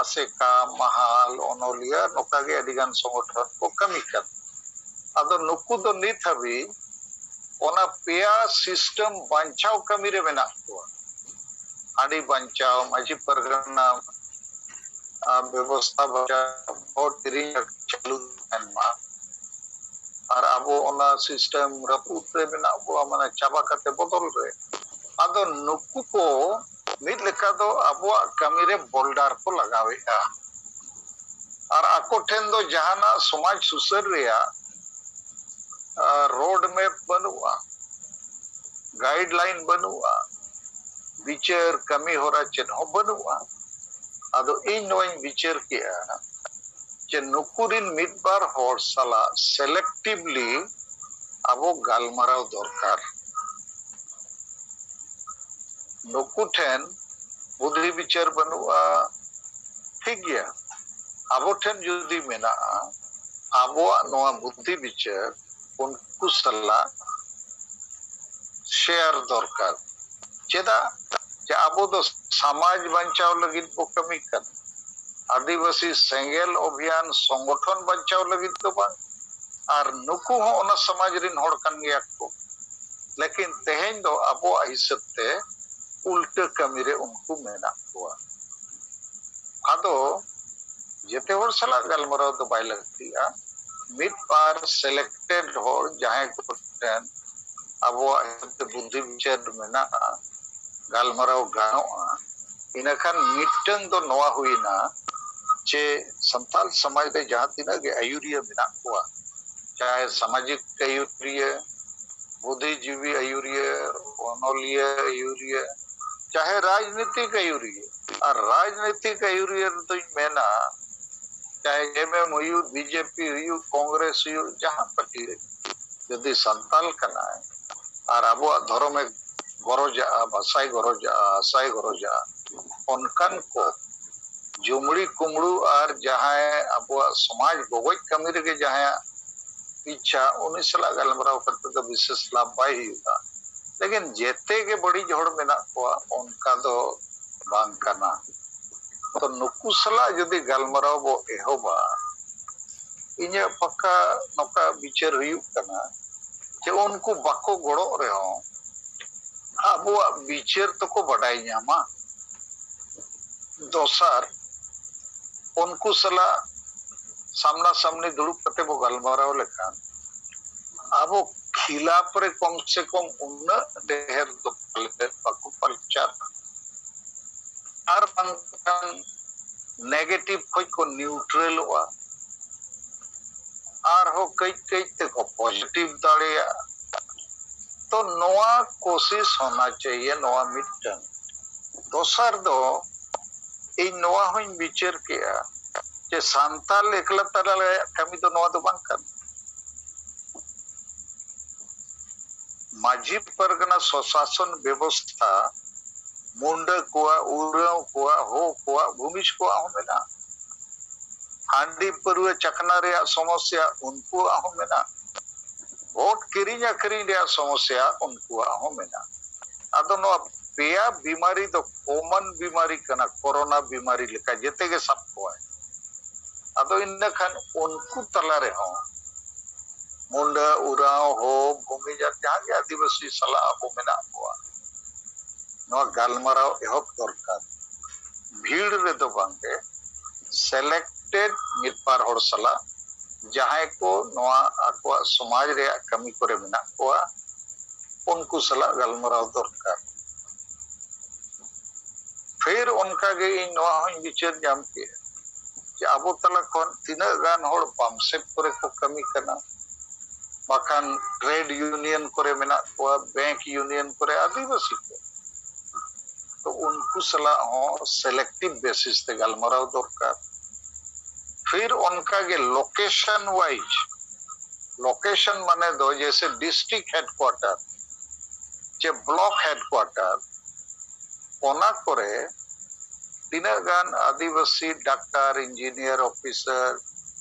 ᱟᱥᱮᱠᱟ, ᱢᱟᱦᱟᱞ, ᱚᱱᱚᱞᱤᱭᱟᱹ, ᱱᱚᱝᱠᱟ ᱜᱮ ᱟᱹᱰᱤ ᱜᱟᱱ ᱥᱚᱝᱜᱚᱴᱷᱚᱱ ᱠᱚ ᱠᱟᱹᱢᱤ ᱠᱟᱱᱟ᱾ ᱟᱫᱚ ᱱᱩᱠᱩ ᱫᱚ ᱱᱤᱛ ᱦᱟᱹᱵᱤᱡ ᱚᱱᱟ ᱯᱮᱭᱟ system ᱵᱟᱧᱪᱟᱣ ᱠᱟᱹᱢᱤ ᱨᱮ ᱢᱮᱱᱟᱜ ᱠᱚᱣᱟ᱾ ᱦᱟᱺᱰᱤ ᱵᱟᱧᱪᱟᱣ, ᱢᱟᱹᱡᱷᱤ ᱯᱟᱨᱜᱟᱱᱟ, ᱟᱨ, ᱵᱮᱵᱚᱥᱛᱷᱟ ᱵᱟᱧᱪᱟᱣ, ᱵᱷᱳᱴ ᱠᱤᱨᱤᱧ ᱪᱟᱹᱞᱩ ᱛᱟᱦᱮᱱ ᱢᱟ᱾ ᱟᱨ ᱟᱵᱚ ᱚᱱᱟ system ᱨᱟᱹᱯᱩᱫ ᱨᱮ ᱢᱮᱱᱟᱜ ᱵᱚᱣᱟ, ᱢᱟᱱᱮ ᱪᱟᱵᱟ ᱠᱟᱛᱮ ᱵᱚᱫᱚᱞ ᱨᱮ᱾ ᱟᱫᱚ ᱱᱩᱠᱩ ᱠᱚ ᱢᱤᱫ ᱞᱮᱠᱟ ᱫᱚ ᱟᱵᱚᱣᱟᱜ ᱠᱟᱹᱢᱤ ᱨᱮ border ᱠᱚ ᱞᱟᱜᱟᱣᱮᱫᱼᱟ᱾ ᱟᱨ ᱟᱠᱚ ᱴᱷᱮᱱ ᱫᱚ ᱡᱟᱦᱟᱱᱟᱜ ᱥᱚᱢᱟᱡᱽ ᱥᱩᱥᱟᱹᱨ ᱨᱮᱭᱟᱜ, ᱟ, road map ᱵᱟᱹᱱᱩᱜᱼᱟ, guideline ᱵᱟᱹᱱᱩᱜᱼᱟ, ᱵᱤᱪᱟᱹᱨ ᱠᱟᱹᱢᱤ ᱦᱚᱨᱟ ᱪᱮᱫ ᱦᱚᱸ ᱵᱟᱹᱱᱩᱜᱼᱟ᱾ ᱟᱫᱚ ᱤᱧ ᱱᱚᱣᱟᱧ ᱵᱤᱪᱟᱹᱨ ᱠᱮᱜᱼᱟ ᱡᱮ ᱱᱩᱠᱩ ᱨᱤᱱ ᱢᱤᱫ ᱵᱟᱨ ᱦᱚᱲ ᱥᱟᱞᱟᱜ selectively ᱟᱵᱚ ᱜᱟᱞᱢᱟᱨᱟᱣ ᱫᱚᱨᱠᱟᱨ᱾ ᱱᱩᱠᱩ ᱴᱷᱮᱱ ᱵᱩᱫᱷᱤ ᱵᱤᱪᱟᱹᱨ ᱵᱟᱹᱱᱩᱜᱼᱟ, ᱴᱷᱤᱠ ᱜᱮᱭᱟ᱾ ᱟᱵᱚ ᱴᱷᱮᱱ ᱡᱩᱫᱤ ᱢᱮᱱᱟᱜᱼᱟ, ᱟᱵᱚᱣᱟᱜ ᱱᱚᱣᱟ ᱵᱩᱫᱷᱤ ᱵᱤᱪᱟᱹᱨ ᱩᱱᱠᱩ ᱥᱟᱞᱟᱜ share ᱫᱚᱨᱠᱟᱨ᱾ ᱪᱮᱫᱟᱜ? ᱡᱮ ᱟᱵᱚ ᱫᱚ ᱥᱚᱢᱟᱡᱽ ᱵᱟᱧᱪᱟᱣ ᱞᱟᱹᱜᱤᱫ ᱵᱚ ᱠᱟᱹᱢᱤ ᱠᱟᱱᱟ, ᱟᱹᱫᱤᱵᱟᱹᱥᱤ ᱥᱮᱸᱜᱮᱞ ᱚᱵᱷᱤᱭᱟᱱ ᱥᱚᱝᱜᱚᱴᱷᱚᱱ ᱵᱟᱧᱪᱟᱣ ᱞᱟᱹᱜᱤᱫ ᱫᱚ ᱵᱟᱝ᱾ ᱟᱨ ᱱᱩᱠᱩ ᱦᱚᱸ ᱚᱱᱟ ᱥᱚᱢᱟᱡᱽ ᱨᱤᱱ ᱦᱚᱲ ᱠᱟᱱ ᱜᱮᱭᱟ ᱠᱚ, ᱞᱮᱠᱤᱱ ᱛᱮᱦᱮᱧ ᱫᱚ ᱟᱵᱚᱣᱟᱜ ᱦᱤᱥᱟᱹᱵ ᱛᱮ ᱩᱞᱴᱟᱹ ᱠᱟᱹᱢᱤ ᱨᱮ ᱩᱱᱠᱩ ᱢᱮᱱᱟᱜ ᱠᱚᱣᱟ᱾ ᱟᱫᱚ ᱡᱮᱛᱮ ᱦᱚᱲ ᱥᱟᱞᱟᱜ ᱜᱟᱞᱢᱟᱨᱟᱣ ᱫᱚ ᱵᱟᱭ ᱞᱟᱹᱠᱛᱤᱜᱼᱟ᱾ ᱢᱤᱫ ᱵᱟᱨ selected ᱦᱚᱲ ᱡᱟᱦᱟᱸᱭ ᱠᱚ ᱴᱷᱮᱱ ᱟᱵᱚᱣᱟᱜ ᱦᱤᱥᱟᱹᱵ ᱛᱮ ᱵᱩᱫᱽᱫᱷᱤ ᱵᱤᱪᱟᱹᱨ ᱢᱮᱱᱟᱜᱼᱟ, ᱜᱟᱞᱢᱟᱨᱟᱣ ᱜᱟᱱᱚᱜᱼᱟ, ᱤᱱᱟᱹᱠᱷᱟᱱ ᱢᱤᱫᱴᱟᱝ ᱫᱚ ᱱᱚᱣᱟ ᱦᱩᱭᱱᱟ ᱡᱮ ᱥᱟᱱᱛᱟᱲ ᱥᱚᱢᱟᱡᱽ ᱨᱮ ᱡᱟᱦᱟᱸ ᱛᱤᱱᱟᱹᱜ ᱜᱮ ᱟᱹᱭᱩᱨᱤᱭᱟᱹ ᱢᱮᱱᱟᱜ ᱠᱚᱣᱟ, ᱪᱟᱦᱮ ᱥᱟᱢᱟᱡᱤᱠ ᱟᱹᱭᱩᱨᱤᱭᱟᱹ, ᱵᱩᱫᱽᱫᱷᱤᱡᱤᱵᱤ ᱟᱹᱭᱩᱨᱤᱭᱟᱹ, ᱚᱱᱚᱞᱤᱭᱟᱹ ᱟᱹᱭᱩᱨᱤᱭᱟᱹ, ᱪᱟᱦᱮ ᱨᱟᱡᱽᱱᱤᱛᱤᱠ ᱟᱹᱭᱩᱨᱤᱭᱟᱹ, ᱟᱨ ᱨᱟᱡᱽᱱᱤᱛᱤᱠ ᱟᱹᱭᱩᱨᱤᱭᱟᱹ ᱨᱮᱫᱚᱧ ᱢᱮᱱᱟ ᱪᱟᱦᱮ ᱮᱢ ᱮᱢ ᱦᱩᱭᱩᱜ, ᱵᱤ ᱡᱮ ᱯᱤ ᱦᱩᱭᱩᱜ, ᱠᱚᱝᱜᱨᱮᱥ ᱦᱩᱭᱩᱜ, ᱡᱟᱦᱟᱸ ᱯᱟᱨᱴᱤ ᱨᱮ ᱡᱩᱫᱤ ᱥᱟᱱᱛᱟᱞ ᱠᱟᱱᱟᱭ ᱟᱨ ᱟᱵᱚᱣᱟᱜ ᱫᱷᱚᱨᱚᱢᱮ ᱜᱚᱨᱚᱡᱟᱜᱼᱟ, ᱵᱷᱟᱥᱟᱭ ᱜᱚᱨᱚᱡᱟᱜᱼᱟ, ᱟᱥᱟᱭ ᱜᱚᱨᱚᱡᱟᱜᱼᱟ, ᱚᱱᱠᱟᱱ ᱠᱚ ᱡᱩᱢᱲᱤ ᱠᱩᱢᱲᱩ ᱟᱨ ᱡᱟᱦᱟᱸᱭ ᱟᱵᱚᱣᱟᱜ ᱥᱚᱢᱟᱡᱽ ᱵᱚᱜᱚᱡ ᱠᱟᱹᱢᱤ ᱨᱮᱜᱮ ᱡᱟᱦᱟᱸᱭᱟᱜ ᱤᱪᱪᱷᱟ, ᱩᱱᱤ ᱥᱟᱞᱟᱜ ᱜᱟᱞᱢᱟᱨᱟᱣ ᱠᱟᱛᱮ ᱫᱚ ᱵᱤᱥᱮᱥ ᱞᱟᱵᱷ ᱵᱟᱭ ᱦᱩᱭᱩᱜᱼᱟ᱾ ᱞᱮᱠᱤᱱ ᱡᱮᱛᱮ ᱜᱮ ᱵᱟᱹᱲᱤᱡ ᱦᱚᱲ ᱢᱮᱱᱟᱜ ᱠᱚᱣᱟ, ᱚᱱᱠᱟ ᱫᱚ ᱵᱟᱝ ᱠᱟᱱᱟ᱾ ᱛᱚ ᱱᱩᱠᱩ ᱥᱟᱞᱟᱜ ᱡᱩᱫᱤ ᱜᱟᱞᱢᱟᱨᱟᱣ ᱵᱚ ᱮᱦᱚᱵᱟ, ᱤᱧᱟᱹᱜ ᱯᱟᱠᱟ ᱱᱚᱝᱠᱟ ᱵᱤᱪᱟᱹᱨ ᱦᱩᱭᱩᱜ ᱠᱟᱱᱟ ᱡᱮ ᱩᱱᱠᱩ ᱵᱟᱠᱚ ᱜᱚᱲᱚᱜ ᱨᱮᱦᱚᱸ ᱟᱵᱚᱣᱟᱜ ᱵᱤᱪᱟᱹᱨ ᱫᱚᱠᱚ ᱵᱟᱰᱟᱭ ᱧᱟᱢᱟ᱾ ᱫᱚᱥᱟᱨ, ᱩᱱᱠᱩ ᱥᱟᱞᱟᱜ ᱥᱟᱢᱱᱟ ᱥᱟᱢᱱᱤ ᱫᱩᱲᱩᱵ ᱠᱟᱛᱮ ᱵᱚ ᱜᱟᱞᱢᱟᱨᱟᱣ ᱞᱮᱠᱷᱟᱱ ᱟᱵᱚ ᱠᱷᱤᱞᱟᱯ ᱨᱮ ᱠᱚᱢ ᱥᱮ ᱠᱚᱢ ᱩᱱᱟᱹᱜ ᱰᱷᱮᱨ ᱫᱚ ᱯᱟᱞᱮ ᱵᱟᱠᱚ ᱯᱟᱞᱪᱟᱨ, ᱟᱨ ᱵᱟᱝᱠᱷᱟᱱ ᱱᱮᱜᱮᱴᱤᱵᱷ ᱠᱷᱚᱱ ᱠᱚ ᱱᱤᱭᱩᱴᱨᱮᱞᱚᱜᱼᱟ, ᱟᱨᱦᱚᱸ ᱠᱟᱹᱡ ᱠᱟᱹᱡ ᱛᱮᱠᱚ ᱯᱚᱡᱤᱴᱤᱵᱷ ᱫᱟᱲᱮᱭᱟᱜᱼᱟ᱾ ᱛᱚ ᱱᱚᱣᱟ ᱠᱳᱥᱤᱥ ᱦᱳᱱᱟ ᱪᱟᱦᱤᱭᱮ, ᱱᱚᱣᱟ ᱢᱤᱫᱴᱟᱝ᱾ ᱫᱚᱥᱟᱨ ᱫᱚ ᱤᱧ ᱱᱚᱣᱟ ᱦᱚᱸᱧ ᱵᱤᱪᱟᱹᱨ ᱠᱮᱜᱼᱟ ᱡᱮ ᱥᱟᱱᱛᱟᱞ ᱮᱠᱞᱟ ᱛᱟᱞᱟ ᱨᱮᱭᱟᱜ ᱠᱟᱹᱢᱤ ᱫᱚ ᱱᱚᱣᱟ ᱫᱚ ᱵᱟᱝ ᱠᱟᱱᱟ᱾ ᱢᱟᱹᱡᱷᱤ ᱯᱟᱨᱜᱟᱱᱟ ᱥᱚᱥᱟᱥᱚᱱ ᱵᱮᱵᱚᱥᱛᱷᱟ ᱢᱩᱱᱰᱟᱹ ᱠᱚᱣᱟᱜ, ᱩᱨᱟᱹᱣ ᱠᱚᱣᱟᱜ, ᱦᱳ ᱠᱚᱣᱟᱜ, ᱵᱷᱩᱢᱤᱡᱽ ᱠᱚᱣᱟᱜ ᱦᱚᱸ ᱢᱮᱱᱟᱜᱼᱟ᱾ ᱦᱟᱺᱰᱤ ᱯᱟᱹᱨᱣᱟᱹ ᱪᱟᱠᱷᱱᱟ ᱨᱮᱭᱟᱜ ᱥᱚᱢᱚᱥᱭᱟ ᱩᱱᱠᱩᱣᱟᱜ ᱦᱚᱸ ᱢᱮᱱᱟᱜᱼᱟ᱾ ᱵᱷᱳᱴ ᱠᱤᱨᱤᱧ ᱟᱹᱠᱷᱨᱤᱧ ᱨᱮᱭᱟᱜ ᱥᱚᱢᱚᱥᱭᱟ ᱩᱱᱠᱩᱣᱟᱜ ᱦᱚᱸ ᱢᱮᱱᱟᱜᱼᱟ᱾ ᱟᱫᱚ ᱱᱚᱣᱟ ᱯᱮᱭᱟ ᱵᱤᱢᱟᱨᱤ ᱫᱚ ᱠᱚᱢᱚᱱ ᱵᱤᱢᱟᱨᱤ ᱠᱟᱱᱟ, ᱠᱳᱨᱳᱱᱟ ᱵᱤᱢᱟᱨᱤ ᱞᱮᱠᱟ ᱡᱮᱛᱮ ᱜᱮ ᱥᱟᱵ ᱠᱚᱣᱟᱭ᱾ ᱟᱫᱚ ᱤᱱᱟᱹ ᱠᱷᱟᱱ ᱩᱱᱠᱩ ᱛᱟᱞᱟ ᱨᱮᱦᱚᱸ ᱢᱩᱱᱰᱟᱹ, ᱩᱨᱟᱣ, ᱦᱳ, ᱵᱷᱩᱢᱤᱡ ᱟᱨ ᱡᱟᱦᱟᱸ ᱜᱮ ᱟᱹᱫᱤᱵᱟᱹᱥᱤ ᱥᱟᱞᱟᱜ ᱟᱵᱚ ᱢᱮᱱᱟᱜ ᱠᱚᱣᱟ, ᱱᱚᱣᱟ ᱜᱟᱞᱢᱟᱨᱟᱣ ᱮᱦᱚᱵ ᱫᱚᱨᱠᱟᱨ᱾ ᱵᱷᱤᱲ ᱨᱮᱫᱚ ᱵᱟᱝᱜᱮ, ᱥᱤᱞᱮᱠᱴᱮᱰ ᱢᱤᱫ ᱵᱟᱨ ᱦᱚᱲ ᱥᱟᱞᱟᱜ, ᱡᱟᱦᱟᱸᱭ ᱠᱚ ᱱᱚᱣᱟ ᱟᱠᱚᱣᱟᱜ ᱥᱚᱢᱟᱡᱽ ᱨᱮᱭᱟᱜ ᱠᱟᱹᱢᱤ ᱠᱚᱨᱮ ᱢᱮᱱᱟᱜ ᱠᱚᱣᱟ, ᱩᱱᱠᱩ ᱥᱟᱞᱟᱜ ᱜᱟᱞᱢᱟᱨᱟᱣ ᱫᱚᱨᱠᱟᱨ᱾ ᱯᱷᱤᱨ ᱚᱱᱠᱟᱜᱮ ᱤᱧ ᱱᱚᱣᱟ ᱦᱚᱸᱧ ᱵᱤᱪᱟᱹᱨ ᱧᱟᱢ ᱠᱮᱜᱼᱟ ᱡᱮ ᱟᱵᱚ ᱛᱟᱞᱟ ᱠᱷᱚᱱ ᱛᱤᱱᱟᱹᱜ ᱜᱟᱱ ᱦᱚᱲ ᱵᱟᱢᱥᱮᱯ ᱠᱚᱨᱮ ᱠᱚ ᱠᱟᱹᱢᱤ ᱠᱟᱱᱟ, ᱵᱟᱠᱷᱟᱱ ᱴᱨᱮᱰ ᱤᱭᱩᱱᱤᱭᱚᱱ ᱠᱚᱨᱮ ᱢᱮᱱᱟᱜ ᱠᱚᱣᱟ, ᱵᱮᱝᱠ ᱤᱭᱩᱱᱤᱭᱚᱱ ᱠᱚᱨᱮ ᱟᱹᱫᱤᱵᱟᱹᱥᱤ ᱠᱚ, ᱛᱚ ᱩᱱᱠᱩ ᱥᱟᱞᱟᱜ ᱦᱚᱸ ᱥᱤᱞᱮᱠᱴᱤᱵᱷ ᱵᱮᱥᱤᱥ ᱛᱮ ᱜᱟᱞᱢᱟᱨᱟᱣ ᱫᱚᱨᱠᱟᱨ᱾ ᱯᱷᱤᱨ ᱚᱱᱠᱟ ᱜᱮ location wise, location ᱢᱟᱱᱮ ᱫᱚ ᱡᱮᱭᱥᱮ district headquarter ᱪᱮ block headquarter, ᱚᱱᱟ ᱠᱚᱨᱮ ᱛᱤᱱᱟᱹᱜ ᱜᱟᱱ ᱟᱹᱫᱤᱵᱟᱹᱥᱤ ᱰᱟᱠᱛᱟᱨ, ᱤᱧᱡᱤᱱᱤᱭᱟᱨ, ᱚᱯᱷᱤᱥᱟᱨ,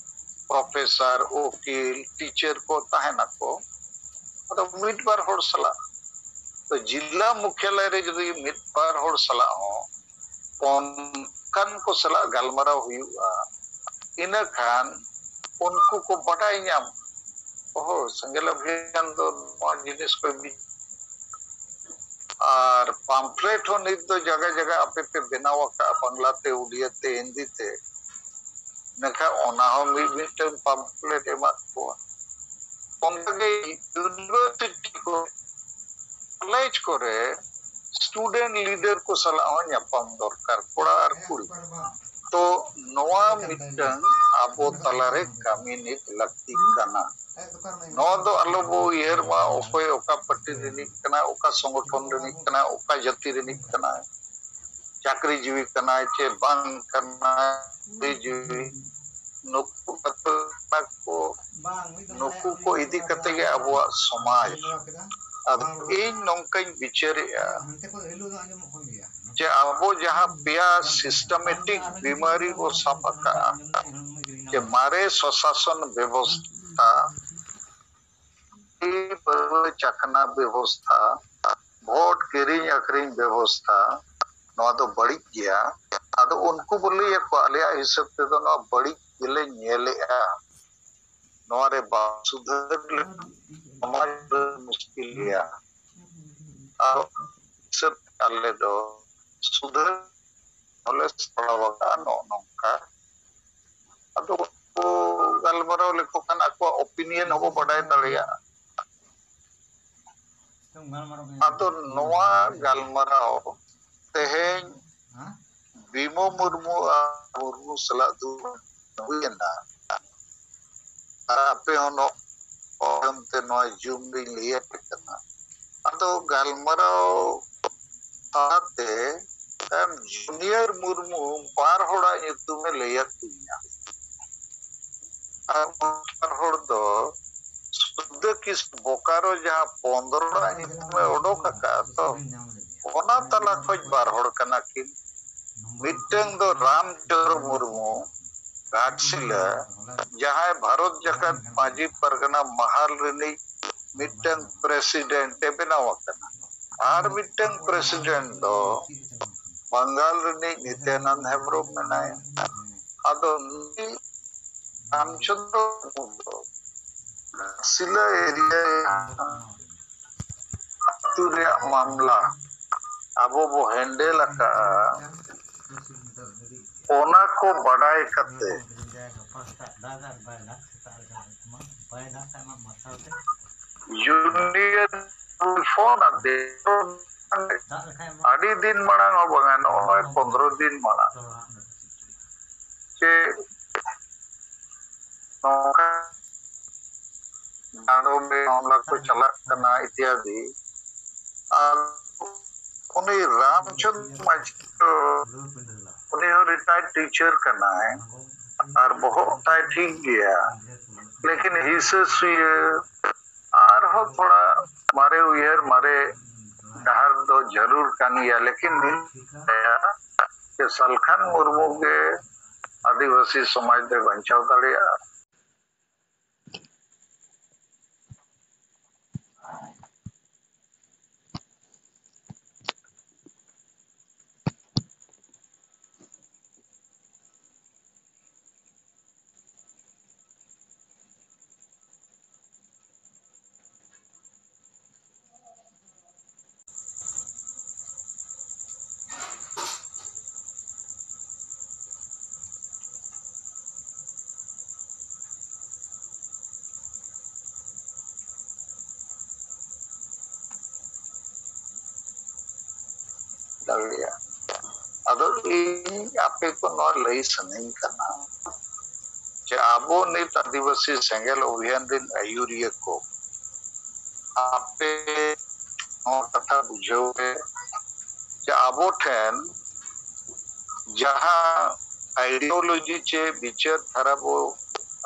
ᱯᱨᱚᱯᱷᱮᱥᱟᱨ, ᱩᱠᱤᱞ, ᱴᱤᱪᱟᱨ ᱠᱚ ᱛᱟᱦᱮᱱᱟᱠᱚ, ᱟᱫᱚ ᱢᱤᱫ ᱵᱟᱨ ᱦᱚᱲ ᱥᱟᱞᱟᱜ, ᱛᱚ ᱡᱤᱞᱟ ᱢᱩᱠᱷᱭᱟᱞᱚᱭ ᱨᱮ ᱡᱩᱫᱤ ᱢᱤᱫ ᱵᱟᱨ ᱦᱚᱲ ᱥᱟᱞᱟᱜ ᱦᱚᱸ ᱚᱱᱠᱟᱱ ᱠᱚ ᱥᱟᱞᱟᱜ ᱜᱟᱞᱢᱟᱨᱟᱣ ᱦᱩᱭᱩᱜᱼᱟ, ᱤᱱᱟᱹ ᱠᱷᱟᱱ ᱩᱱᱠᱩ ᱠᱚ ᱵᱟᱰᱟᱭ ᱧᱟᱢ, ᱚᱦᱚ, ᱥᱮᱸᱜᱮᱞ ᱚᱵᱷᱤᱭᱟᱱ ᱫᱚ ᱱᱚᱣᱟ ᱡᱤᱱᱤᱥ ᱠᱚ ᱵᱤ-, ᱟᱨ ᱯᱟᱢᱯᱞᱮᱴ ᱦᱚᱸ ᱱᱤᱛ ᱫᱚ ᱡᱟᱭᱜᱟ ᱡᱟᱭᱜᱟ ᱟᱯᱮ ᱯᱮ ᱵᱮᱱᱟᱣ ᱟᱠᱟᱫᱼᱟ, ᱵᱟᱝᱞᱟ ᱛᱮ, ᱩᱰᱤᱭᱟ ᱛᱮ, ᱦᱤᱱᱫᱤ ᱛᱮ, ᱤᱱᱟᱹᱠᱷᱟᱱ ᱚᱱᱟ ᱦᱚᱸ ᱢᱤᱫ ᱢᱤᱫᱴᱟᱝ ᱯᱟᱢᱯᱞᱮᱴ ᱮᱢᱟᱫ ᱠᱚᱣᱟ᱾ ᱚᱱᱠᱟᱜᱮ ᱤᱭᱩᱱᱤᱵᱷᱟᱨᱥᱤᱴᱤ ᱠᱚ, ᱠᱚᱞᱮᱡᱽ ᱠᱚᱨᱮ ᱥᱴᱩᱰᱮᱱᱴ ᱞᱤᱰᱟᱨ ᱠᱚ ᱥᱟᱞᱟᱜ ᱦᱚᱸ ᱧᱟᱯᱟᱢ ᱫᱚᱨᱠᱟᱨ, ᱠᱚᱲᱟ ᱟᱨ ᱠᱩᱲᱤ᱾ ᱛᱚ ᱱᱚᱣᱟ ᱢᱤᱫᱴᱟᱝ ᱟᱵᱚ ᱛᱟᱞᱟᱨᱮ ᱠᱟᱹᱢᱤ ᱱᱤᱛ ᱞᱟᱹᱠᱛᱤ ᱠᱟᱱᱟ᱾ ᱱᱚᱣᱟ ᱫᱚ ᱟᱞᱚ ᱵᱚ ᱩᱭᱦᱟᱹᱨ ᱢᱟ, ᱚᱠᱚᱭ ᱚᱠᱟ ᱯᱟᱨᱴᱤ ᱨᱤᱱᱤᱡ ᱠᱟᱱᱟ, ᱚᱠᱟ ᱥᱚᱝᱜᱚᱴᱷᱚᱱ ᱨᱤᱱᱤᱡ ᱠᱟᱱᱟ, ᱚᱠᱟ ᱡᱟᱹᱛᱤ ᱨᱤᱱᱤᱡ ᱠᱟᱱᱟᱭ, ᱪᱟᱹᱠᱨᱤ ᱡᱤᱣᱤ ᱠᱟᱱᱟᱭ ᱪᱮ ᱵᱟᱝ ᱠᱟᱱᱟᱭ, ᱪᱟᱹᱠᱨᱤ ᱡᱤᱣᱤ, ᱱᱩᱠᱩ ᱠᱟᱛᱮ ᱠᱚ, ᱱᱩᱠᱩ ᱠᱚ ᱤᱫᱤ ᱠᱟᱛᱮ ᱜᱮ ᱟᱵᱚᱣᱟᱜ ᱥᱚᱢᱟᱡᱽ᱾ ᱟᱫᱚ ᱤᱧ ᱱᱚᱝᱠᱟᱧ ᱵᱤᱪᱟᱹᱨᱮᱜᱼᱟ ᱡᱮ ᱟᱵᱚ ᱡᱟᱦᱟᱸ ᱯᱮᱭᱟ systematic ᱵᱤᱢᱟᱨᱤ ᱵᱚ ᱥᱟᱵ ᱟᱠᱟᱜᱼᱟ, ᱡᱮ ᱢᱟᱨᱮ ᱥᱚᱥᱟᱥᱚᱱ ᱵᱮᱵᱚᱥᱛᱷᱟ, ᱦᱟᱺᱰᱤ ᱯᱟᱹᱣᱨᱟᱹ ᱪᱟᱠᱷᱱᱟ ᱵᱮᱵᱚᱥᱛᱷᱟ, ᱵᱷᱳᱴ ᱠᱤᱨᱤᱧ ᱟᱹᱠᱷᱨᱤᱧ ᱵᱮᱵᱚᱥᱛᱷᱟ, ᱱᱚᱣᱟ ᱫᱚ ᱵᱟᱹᱲᱤᱡ ᱜᱮᱭᱟ᱾ ᱟᱫᱚ ᱩᱱᱠᱩ ᱵᱚ ᱞᱟᱹᱭ ᱟᱠᱚᱣᱟ, ᱟᱞᱮᱭᱟᱜ ᱦᱤᱥᱟᱹᱵ ᱛᱮᱫᱚ ᱱᱚᱣᱟ ᱵᱟᱹᱲᱤᱡ ᱜᱮᱞᱮ ᱧᱮᱞᱮᱜᱼᱟ, ᱱᱚᱣᱟ ᱨᱮ ᱵᱟᱝ ᱥᱩᱫᱷᱟᱹᱨ ᱞᱮᱠᱷᱟᱱ ᱥᱚᱢᱟᱡᱽ ᱫᱚ ᱢᱩᱥᱠᱤᱞ ᱜᱮᱭᱟ᱾ ᱟᱨ ᱦᱤᱥᱟᱹᱵ ᱟᱞᱮ ᱫᱚ ᱥᱩᱫᱷᱟᱹᱨ ᱦᱚᱸᱞᱮ ᱥᱟᱯᱲᱟᱣ ᱟᱠᱟᱫᱼᱟ ᱱᱚᱜᱼᱚ ᱱᱚᱝᱠᱟ᱾ ᱟᱫᱚ ᱠᱚ ᱜᱟᱞᱢᱟᱨᱟᱣ ᱞᱮᱠᱚ ᱠᱷᱟᱱ ᱟᱠᱚᱣᱟᱜ opinion ᱦᱚᱸᱵᱚ ᱵᱟᱰᱟᱭ ᱫᱟᱲᱮᱭᱟᱜᱼᱟ᱾ ᱟᱫᱚ ᱱᱚᱣᱟ ᱜᱟᱞᱢᱟᱨᱟᱣ ᱛᱮᱦᱮᱧ ᱵᱤᱢᱚ ᱢᱩᱨᱢᱩ ᱟᱨ ᱢᱩᱨᱢᱩ ᱥᱟᱞᱟᱜ ᱫᱩᱲᱩᱵ ᱦᱩᱭᱮᱱᱟ᱾ ᱟᱨ ᱟᱯᱮ ᱦᱚᱸ ᱱᱚᱜᱼᱚᱭ ᱛᱮ ᱱᱚᱣᱟ Zoom ᱨᱤᱧ ᱞᱟᱹᱭ ᱟᱯᱮ ᱠᱟᱱᱟ᱾ ᱟᱫᱚ ᱜᱟᱞᱢᱟᱨᱟᱣ ᱛᱟᱞᱟᱛᱮ ᱛᱟᱭᱚᱢ ᱡᱩᱱᱤᱭᱟᱨ ᱢᱩᱨᱢᱩ ᱵᱟᱨ ᱦᱚᱲᱟᱜ ᱧᱩᱛᱩᱢᱮ ᱞᱟᱹᱭ ᱟᱹᱫᱤᱧᱟ᱾ ᱟᱨ ᱵᱟᱨ ᱦᱚᱲ ᱫᱚ ᱥᱩᱫᱷᱟᱹ ᱠᱤᱥᱠᱩ ᱵᱳᱠᱟᱨᱳ ᱡᱟᱦᱟᱸ ᱯᱚᱱᱫᱽᱨᱚ ᱟᱜ ᱧᱩᱛᱩᱢᱮ ᱚᱰᱚᱠ ᱟᱠᱟᱫ ᱫᱚ, ᱚᱱᱟ ᱛᱟᱞᱟ ᱠᱷᱚᱱ ᱵᱟᱨ ᱦᱚᱲ ᱠᱟᱱᱟ ᱠᱤᱱ᱾ ᱢᱤᱫᱴᱟᱝ ᱫᱚ ᱨᱟᱢᱪᱚᱸᱫᱽᱨᱚ ᱢᱩᱨᱢᱩ, ᱜᱷᱟᱴᱥᱤᱞᱟᱹ, ᱡᱟᱦᱟᱸᱭ ᱵᱷᱟᱨᱚᱛ ᱡᱟᱠᱟᱛ ᱢᱟᱹᱡᱷᱤ ᱯᱟᱨᱜᱟᱱᱟ ᱢᱟᱦᱟᱞ ᱨᱤᱱᱤᱡ ᱢᱤᱫᱴᱟᱝ ᱯᱨᱮᱥᱤᱰᱮᱱᱴ ᱮ ᱵᱮᱱᱟᱣ ᱟᱠᱟᱱᱟ᱾ ᱟᱨ ᱢᱤᱫᱴᱟᱝ ᱯᱨᱮᱥᱤᱰᱮᱱᱴ ᱫᱚ ᱵᱟᱝᱜᱟᱞ ᱨᱤᱱᱤᱡ ᱱᱤᱛᱭᱟᱱᱟᱱᱫ ᱦᱮᱢᱵᱨᱚᱢ ᱢᱮᱱᱟᱭᱟ᱾ ᱟᱫᱚ ᱱᱩᱭ ᱨᱟᱢᱪᱚᱸᱫᱽᱨᱚ ᱢᱩᱨᱢᱩ ᱫᱚ ᱜᱷᱟᱴᱥᱤᱞᱟᱹ ᱮᱨᱤᱭᱟ ᱟᱹᱛᱩ ᱨᱮᱭᱟᱜ ᱢᱟᱢᱞᱟ ᱟᱵᱚ ᱵᱚ ᱦᱮᱱᱰᱮᱞ ᱟᱠᱟᱫᱼᱟ, ᱚᱱᱟ ᱠᱚ ᱵᱟᱰᱟᱭ ᱠᱟᱛᱮ ᱡᱩᱱᱤᱭᱟᱨ ᱯᱷᱳᱱ ᱟᱫᱮ ᱟᱹᱰᱤ ᱫᱤᱱ ᱢᱟᱲᱟᱝ ᱦᱚᱸ ᱵᱟᱝᱟ, ᱱᱚᱜᱼᱚᱭ ᱯᱚᱱᱫᱽᱨᱚ ᱫᱤᱱ ᱢᱟᱲᱟᱝ ᱪᱮ ᱱᱚᱝᱠᱟ ᱰᱟᱸᱰᱚᱢ ᱨᱮ ᱢᱟᱢᱞᱟ ᱠᱚ ᱪᱟᱞᱟᱜ ᱠᱟᱱᱟ ᱤᱛᱭᱟᱫᱤ᱾ ᱟᱨ ᱩᱱᱤ ᱨᱟᱢᱪᱚᱸᱫᱽ ᱢᱟᱹᱡᱷᱤ ᱫᱚ, ᱩᱱᱤ ᱦᱚᱸ ᱨᱤᱴᱟᱭᱟᱨᱰ ᱴᱤᱪᱟᱨ ᱠᱟᱱᱟᱭ ᱟᱨ ᱵᱚᱦᱚᱜ ᱛᱟᱭ ᱴᱷᱤᱠ ᱜᱮᱭᱟ, ᱞᱮᱠᱤᱱ ᱦᱤᱥᱟᱹ ᱥᱩᱭᱟᱹ ᱟᱨᱦᱚᱸ ᱛᱷᱚᱲᱟ ᱢᱟᱨᱮ ᱩᱭᱦᱟᱹᱨ, ᱢᱟᱨᱮ ᱰᱟᱦᱟᱨ ᱫᱚ ᱡᱟᱹᱨᱩᱲ ᱠᱟᱱ ᱜᱮᱭᱟ, ᱞᱮᱠᱤᱱ ᱱᱤᱛ ᱡᱮ ᱥᱟᱞᱠᱷᱟᱱ ᱢᱩᱨᱢᱩ ᱜᱮ ᱟᱹᱫᱤᱵᱟᱹᱥᱤ ᱥᱚᱢᱟᱡᱽ ᱫᱚᱭ ᱵᱟᱧᱪᱟᱣ ᱫᱟᱲᱮᱭᱟᱜᱼᱟ᱾ ᱫᱟᱲᱮᱭᱟᱜᱼᱟ᱾ ᱟᱫᱚ ᱤᱧ ᱟᱯᱮ ᱠᱚ ᱱᱚᱣᱟ ᱞᱟᱹᱭ ᱥᱟᱱᱟᱧ ᱠᱟᱱᱟ ᱡᱮ ᱟᱵᱚ ᱱᱤᱛ ᱟᱹᱫᱤᱵᱟᱹᱥᱤ ᱥᱮᱸᱜᱮᱞ ᱚᱵᱷᱤᱭᱟᱱ ᱨᱤᱱ ᱟᱹᱭᱩᱨᱤᱭᱟᱹ ᱠᱚ, ᱟᱯᱮ ᱱᱚᱣᱟ ᱠᱟᱛᱷᱟ ᱵᱩᱡᱷᱟᱹᱣ ᱯᱮ ᱡᱮ ᱟᱵᱚ ᱴᱷᱮᱱ ᱡᱟᱦᱟᱸ ᱟᱭᱰᱤᱭᱳᱞᱚᱡᱤ ᱪᱮ ᱵᱤᱪᱟᱹᱨ ᱫᱷᱟᱨᱟ ᱵᱚ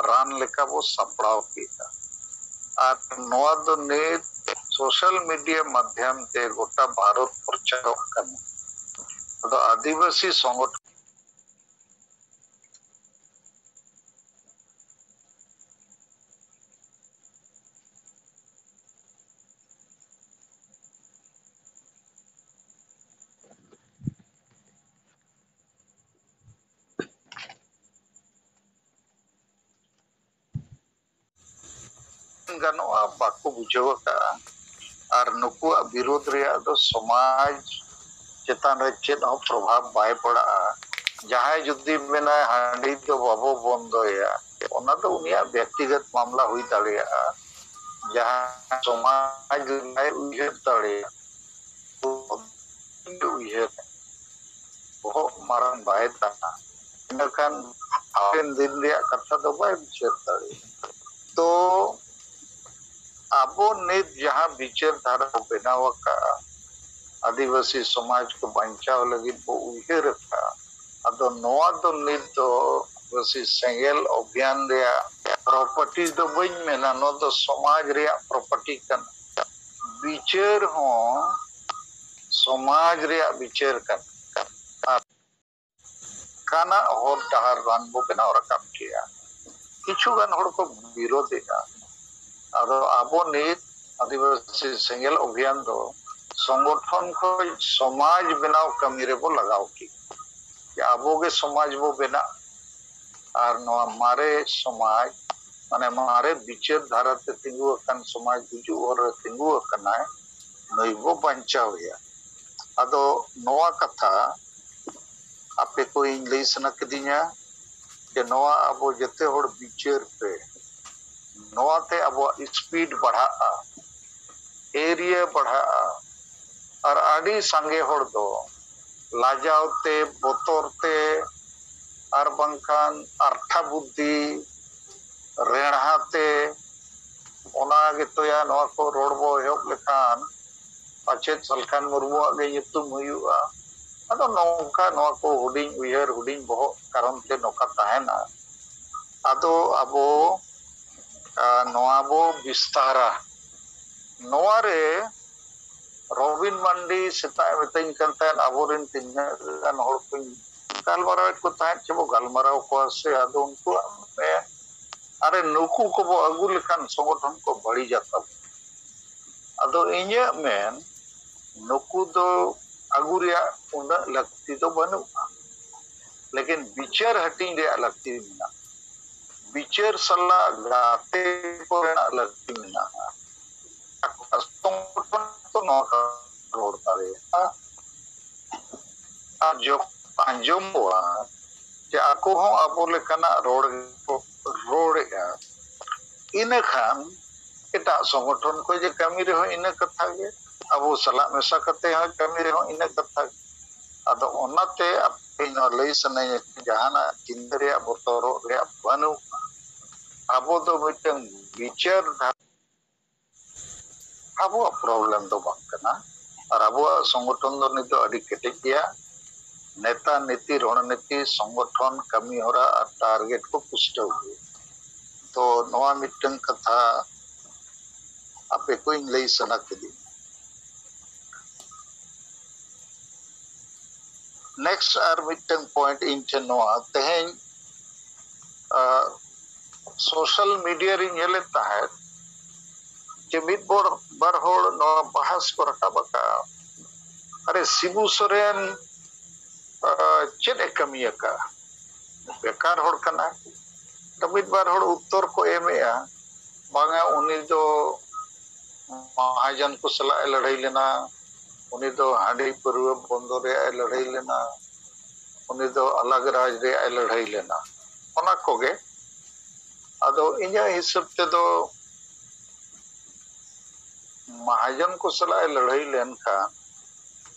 ᱨᱟᱱ ᱞᱮᱠᱟ ᱵᱚ ᱥᱟᱯᱲᱟᱣ ᱠᱮᱫᱟ᱾ ᱟᱨ ᱱᱚᱣᱟ ᱫᱚ ᱱᱤᱛ ᱥᱳᱥᱟᱞ ᱢᱤᱰᱤᱭᱟ ᱢᱟᱫᱽᱫᱷᱚᱢ ᱛᱮ ᱜᱚᱴᱟ ᱵᱷᱟᱨᱚᱛ ᱯᱨᱚᱪᱟᱨᱚᱜ ᱠᱟᱱᱟ᱾ ᱟᱫᱚ ᱟᱹᱫᱤᱵᱟᱹᱥᱤ ᱥᱚᱝᱜᱚᱴᱷᱚᱱ ᱜᱟᱱᱚᱜᱼᱟ, ᱵᱟᱠᱚ ᱵᱩᱡᱷᱟᱹᱣ ᱟᱠᱟᱫᱼᱟ᱾ ᱟᱨ ᱱᱩᱠᱩᱣᱟᱜ ᱵᱤᱨᱳᱫᱷ ᱨᱮᱭᱟᱜ ᱫᱚ ᱥᱚᱢᱟᱡᱽ ᱪᱮᱛᱟᱱ ᱨᱮ ᱪᱮᱫ ᱦᱚᱸ ᱯᱨᱚᱵᱷᱟᱵᱽ ᱵᱟᱭ ᱯᱟᱲᱟᱜᱼᱟ᱾ ᱡᱟᱦᱟᱸᱭ ᱡᱩᱫᱤ ᱢᱮᱱᱟᱭ ᱦᱟᱺᱰᱤ ᱫᱚ ᱵᱟᱵᱚ ᱵᱚᱱᱫᱚᱭᱟ, ᱚᱱᱟ ᱫᱚ ᱩᱱᱤᱭᱟᱜ ᱵᱮᱠᱛᱤᱜᱚᱛ ᱢᱟᱢᱞᱟ ᱦᱩᱭ ᱫᱟᱲᱮᱭᱟᱜᱼᱟ᱾ ᱡᱟᱦᱟᱸ ᱥᱚᱢᱟᱡᱽ ᱨᱮᱱᱟᱜ ᱩᱭᱦᱟᱹᱨ ᱫᱟᱲᱮᱭᱟᱜᱼᱟ, ᱩᱭᱦᱟᱹᱨ ᱵᱚᱦᱚᱜ ᱢᱟᱨᱟᱝ ᱵᱟᱭ ᱛᱟᱦᱮᱱᱟ, ᱤᱱᱟᱹᱠᱷᱟᱱ ᱦᱟᱯᱮᱱ ᱫᱤᱱ ᱨᱮᱭᱟᱜ ᱠᱟᱛᱷᱟ ᱫᱚ ᱵᱟᱭ ᱵᱤᱪᱟᱹᱨ ᱫᱟᱲᱮᱭᱟᱜᱼᱟ᱾ ᱛᱚ ᱟᱵᱚ ᱱᱤᱛ ᱡᱟᱦᱟᱸ ᱵᱤᱪᱟᱹᱨ ᱫᱷᱟᱨᱟ ᱠᱚ ᱵᱮᱱᱟᱣ ᱟᱠᱟᱫᱼᱟ, ᱟᱹᱫᱤᱵᱟᱹᱥᱤ ᱥᱚᱢᱟᱡᱽ ᱠᱚ ᱵᱟᱧᱪᱟᱣ ᱞᱟᱹᱜᱤᱫ ᱵᱚ ᱩᱭᱦᱟᱹᱨ ᱟᱠᱟᱫᱼᱟ, ᱟᱫᱚ ᱱᱚᱣᱟ ᱫᱚ ᱱᱤᱛ ᱫᱚ ᱟᱹᱫᱤᱵᱟᱹᱥᱤ ᱥᱮᱸᱜᱮᱞ ᱚᱵᱷᱤᱭᱟᱱ ᱨᱮᱭᱟᱜ ᱯᱨᱚᱯᱟᱨᱴᱤ ᱫᱚ ᱵᱟᱹᱧ ᱢᱮᱱᱟ, ᱱᱚᱣᱟ ᱫᱚ ᱥᱚᱢᱟᱡᱽ ᱨᱮᱭᱟᱜ ᱯᱨᱚᱯᱟᱨᱴᱤ ᱠᱟᱱᱟ᱾ ᱵᱤᱪᱟᱹᱨ ᱦᱚᱸ ᱥᱚᱢᱟᱡᱽ ᱨᱮᱭᱟᱜ ᱵᱤᱪᱟᱹᱨ ᱠᱟᱱᱟ᱾ ᱟᱨ ᱠᱟᱱᱟᱜ ᱦᱚᱨ ᱰᱟᱦᱟᱨ ᱨᱟᱱ ᱵᱚ ᱵᱮᱱᱟᱣ ᱨᱟᱠᱟᱵ ᱠᱮᱜᱼᱟ᱾ ᱠᱤᱪᱷᱩ ᱜᱟᱱ ᱦᱚᱲ ᱠᱚ ᱵᱤᱨᱳᱫᱷᱮᱜᱼᱟ᱾ ᱟᱫᱚ ᱟᱵᱚ ᱱᱤᱛ ᱟᱹᱫᱤᱵᱟᱹᱥᱤ ᱥᱮᱸᱜᱮᱞ ᱚᱵᱷᱤᱭᱟᱱ ᱫᱚ ᱥᱚᱝᱜᱚᱴᱷᱚᱱ ᱠᱷᱚᱱ ᱥᱚᱢᱟᱡᱽ ᱵᱮᱱᱟᱣ ᱠᱟᱹᱢᱤ ᱨᱮᱵᱚ ᱞᱟᱜᱟᱣ ᱠᱮᱜᱼᱟ᱾ ᱡᱮ ᱟᱵᱚ ᱜᱮ ᱥᱚᱢᱟᱡᱽ ᱵᱚ ᱵᱮᱱᱟᱜ, ᱟᱨ ᱱᱚᱣᱟ ᱢᱟᱨᱮ ᱥᱚᱢᱟᱡᱽ, ᱢᱟᱱᱮ ᱢᱟᱨᱮ ᱵᱤᱪᱟᱹᱨ ᱫᱷᱟᱨᱟ ᱛᱮ ᱛᱤᱸᱜᱩ ᱟᱠᱟᱱ ᱥᱚᱢᱟᱡᱽ ᱜᱩᱡᱩᱜ ᱦᱚᱨ ᱨᱮ ᱛᱤᱸᱜᱩ ᱟᱠᱟᱱᱟᱭ, ᱱᱩᱭ ᱵᱚ ᱵᱟᱧᱪᱟᱣ ᱮᱭᱟ᱾ ᱟᱫᱚ ᱱᱚᱣᱟ ᱠᱟᱛᱷᱟ ᱟᱯᱮ ᱠᱚ ᱤᱧ ᱞᱟᱹᱭ ᱥᱟᱱᱟ ᱠᱤᱫᱤᱧᱟ ᱡᱮ ᱱᱚᱣᱟ ᱟᱵᱚ ᱡᱮᱛᱮ ᱦᱚᱲ ᱵᱤᱪᱟᱹᱨ ᱯᱮ, ᱱᱚᱣᱟᱛᱮ ᱟᱵᱚᱣᱟᱜ ᱥᱯᱤᱰ ᱵᱟᱲᱦᱟᱜᱼᱟ, ᱮᱨᱤᱭᱟ ᱵᱟᱲᱦᱟᱜᱼᱟ᱾ ᱟᱨ ᱟᱹᱰᱤ ᱥᱟᱸᱜᱮ ᱦᱚᱲ ᱫᱚ ᱞᱟᱡᱟᱣ ᱛᱮ, ᱵᱚᱛᱚᱨ ᱛᱮ, ᱟᱨ ᱵᱟᱝᱠᱷᱟᱱ ᱟᱨᱛᱷᱟ ᱵᱩᱫᱽᱫᱷᱤ, ᱨᱮᱬᱦᱟ ᱛᱮ, ᱚᱱᱟ ᱜᱮᱛᱚᱭᱟ ᱱᱚᱣᱟ ᱠᱚ ᱨᱚᱲ ᱵᱚ ᱮᱦᱚᱵ ᱞᱮᱠᱷᱟᱱ ᱯᱟᱪᱮᱫ ᱥᱟᱞᱠᱷᱟᱱ ᱢᱩᱨᱢᱩᱣᱟᱜ ᱜᱮ ᱧᱩᱛᱩᱢ ᱦᱩᱭᱩᱜᱼᱟ᱾ ᱟᱫᱚ ᱱᱚᱝᱠᱟ ᱱᱚᱣᱟ ᱠᱚ ᱦᱩᱰᱤᱧ ᱩᱭᱦᱟᱹᱨ, ᱦᱩᱰᱤᱧ ᱵᱚᱦᱚᱜ ᱠᱟᱨᱚᱱ ᱛᱮ ᱱᱚᱝᱠᱟ ᱛᱟᱦᱮᱱᱟ᱾ ᱟᱫᱚ ᱟᱵᱚ, ᱟ, ᱱᱚᱣᱟ ᱵᱚ ᱵᱤᱥᱛᱟᱨᱟ᱾ ᱱᱚᱣᱟ ᱨᱮ ᱨᱚᱵᱤᱱ ᱢᱟᱱᱰᱤ ᱥᱮᱛᱟᱜ ᱮ ᱢᱤᱛᱟᱹᱧ ᱠᱟᱱ ᱛᱟᱦᱮᱸᱫ, ᱟᱵᱚᱨᱮᱱ ᱛᱤᱱᱟᱹᱜ ᱜᱟᱱ ᱦᱚᱲ ᱠᱚᱧ ᱜᱟᱞᱢᱟᱨᱟᱣᱮᱫ ᱠᱚ ᱛᱟᱦᱮᱸᱫ, ᱪᱮ ᱵᱚ ᱜᱟᱞᱢᱟᱨᱟᱣ ᱠᱚᱣᱟ ᱥᱮ, ᱟᱫᱚ ᱩᱱᱠᱩᱣᱟᱜ ᱢᱮ, ᱟᱨᱮ, ᱱᱩᱠᱩ ᱠᱚᱵᱚ ᱟᱹᱜᱩ ᱞᱮᱠᱷᱟᱱ ᱥᱚᱝᱜᱚᱴᱷᱚᱱ ᱠᱚ ᱵᱟᱹᱲᱤᱡᱟ ᱛᱟᱵᱚ᱾ ᱟᱫᱚ ᱤᱧᱟᱹᱜ ᱢᱮᱱ, ᱱᱩᱠᱩ ᱫᱚ ᱟᱹᱜᱩ ᱨᱮᱭᱟᱜ ᱩᱱᱟᱹᱜ ᱞᱟᱹᱠᱛᱤ ᱫᱚ ᱵᱟᱹᱱᱩᱜᱼᱟ, ᱞᱮᱠᱤᱱ ᱵᱤᱪᱟᱹᱨ ᱦᱟᱹᱴᱤᱧ ᱨᱮᱭᱟᱜ ᱞᱟᱹᱠᱛᱤ ᱢᱮᱱᱟᱜᱼᱟ᱾ ᱵᱤᱪᱟᱹᱨ ᱥᱟᱞᱟᱜ ᱜᱟᱛᱮ ᱠᱚᱨᱮᱱᱟᱜ ᱞᱟᱹᱠᱛᱤ ᱢᱮᱱᱟᱜᱼᱟ᱾ ᱟᱠᱚᱣᱟᱜ ᱥᱚᱝᱜᱚᱴᱷᱚᱱ ᱠᱚ ᱱᱚᱣᱟ ᱠᱚ ᱨᱚᱲ ᱫᱟᱲᱮᱭᱟᱜᱼᱟ᱾ ᱟᱨ ᱡᱚᱠᱷᱚᱱ ᱟᱸᱡᱚᱢᱚᱜᱼᱟ ᱡᱮ ᱟᱠᱚ ᱦᱚᱸ ᱟᱵᱚ ᱞᱮᱠᱟᱱᱟᱜ ᱨᱚᱲ ᱜᱮᱠᱚ ᱨᱚᱲᱮᱫᱼᱟ, ᱤᱱᱟᱹ ᱠᱷᱟᱱ ᱮᱴᱟᱜ ᱥᱚᱝᱜᱚᱴᱷᱚᱱ ᱠᱚ ᱡᱮ ᱠᱟᱹᱢᱤ ᱨᱮᱦᱚᱸ ᱤᱱᱟᱹ ᱠᱟᱛᱷᱟ ᱜᱮ, ᱟᱵᱚ ᱥᱟᱞᱟᱜ ᱢᱮᱥᱟ ᱠᱟᱛᱮ ᱦᱚᱸ ᱠᱟᱹᱢᱤ ᱨᱮᱦᱚᱸ ᱤᱱᱟᱹ ᱠᱟᱛᱷᱟ ᱜᱮ᱾ ᱟᱫᱚ ᱚᱱᱟᱛᱮ ᱟᱯᱮ ᱱᱚᱣᱟ ᱞᱟᱹᱭ ᱥᱟᱱᱟᱧᱟ, ᱡᱟᱦᱟᱱᱟᱜ ᱪᱤᱱᱛᱟᱹ ᱨᱮᱭᱟᱜ, ᱵᱚᱛᱚᱨᱚᱜ ᱨᱮᱭᱟᱜ ᱵᱟᱹᱱᱩᱜᱼᱟ᱾ ᱟᱵᱚ ᱫᱚ ᱢᱤᱫᱴᱟᱝ ᱵᱤᱪᱟᱹᱨ ᱫᱷᱟᱨᱟ ᱟᱵᱚᱣᱟᱜ problem ᱫᱚ ᱵᱟᱝ ᱠᱟᱱᱟ᱾ ᱟᱨ ᱟᱵᱚᱣᱟᱜ ᱥᱚᱝᱜᱚᱴᱷᱚᱱ ᱫᱚ ᱱᱤᱛᱚᱜ ᱟᱹᱰᱤ ᱠᱮᱴᱮᱡ ᱜᱮᱭᱟ᱾ ᱱᱮᱛᱟ, ᱱᱤᱛᱤ, ᱨᱚᱬᱱᱤᱛᱤ, ᱥᱚᱝᱜᱚᱴᱷᱚᱱ, ᱠᱟᱹᱢᱤ ᱦᱚᱨᱟ ᱟᱨ target ᱠᱚ ᱯᱩᱥᱴᱟᱹᱣ ᱜᱮᱭᱟ᱾ ᱛᱚ ᱱᱚᱣᱟ ᱢᱤᱫᱴᱟᱝ ᱠᱟᱛᱷᱟ ᱟᱯᱮ ᱠᱚᱧ ᱞᱟᱹᱭ ᱥᱟᱱᱟ ᱠᱤᱫᱤᱧᱟ᱾ Next ᱟᱨ ᱢᱤᱫᱴᱟᱝ point ᱤᱧ ᱴᱷᱮᱱ ᱱᱚᱣᱟ, ᱛᱮᱦᱮᱧ, ᱟ, social media ᱨᱤᱧ ᱧᱮᱞᱮᱫ ᱛᱟᱦᱮᱸᱫ ᱡᱮ ᱢᱤᱫ ᱵᱚᱲ-, ᱵᱟᱨ ᱦᱚᱲ ᱱᱚᱣᱟ ᱵᱟᱦᱟᱥ ᱠᱚ ᱨᱟᱠᱟᱵ ᱟᱠᱟᱫᱼᱟ, "ᱟᱨᱮ, ᱥᱤᱵᱩ ᱥᱚᱨᱮᱱ, ᱟ, ᱪᱮᱫ ᱮ ᱠᱟᱹᱢᱤ ᱟᱠᱟᱫᱼᱟ? ᱵᱮᱠᱟᱨ ᱦᱚᱲ ᱠᱟᱱᱟᱭ?" ᱛᱚ ᱢᱤᱫ ᱵᱟᱨ ᱦᱚᱲ ᱩᱛᱛᱚᱨ ᱠᱚ ᱮᱢᱮᱜᱼᱟ, "ᱵᱟᱝᱟ, ᱩᱱᱤ ᱫᱚ ᱢᱟᱦᱟᱡᱚᱱ ᱠᱚ ᱥᱟᱞᱟᱜ ᱮ ᱞᱟᱹᱲᱦᱟᱹᱭ ᱞᱮᱱᱟ, ᱩᱱᱤ ᱫᱚ ᱦᱟᱺᱰᱤ ᱯᱟᱹᱨᱣᱟᱹ ᱵᱚᱱᱫᱚ ᱨᱮᱭᱟᱜ ᱮ ᱞᱟᱹᱲᱦᱟᱹᱭ ᱞᱮᱱᱟ, ᱩᱱᱤ ᱫᱚ ᱟᱞᱟᱜᱽ ᱨᱟᱡᱽ ᱨᱮᱭᱟᱜ ᱮ ᱞᱟᱹᱲᱦᱟᱹᱭ ᱞᱮᱱᱟ", ᱚᱱᱟ ᱠᱚᱜᱮ᱾ ᱟᱫᱚ ᱤᱧᱟᱹᱜ ᱦᱤᱥᱟᱹᱵ ᱛᱮᱫᱚ ᱢᱟᱦᱟᱡᱚᱱ ᱠᱚ ᱥᱟᱞᱟᱜ ᱮ ᱞᱟᱹᱲᱦᱟᱹᱭ ᱞᱮᱱᱠᱷᱟᱱ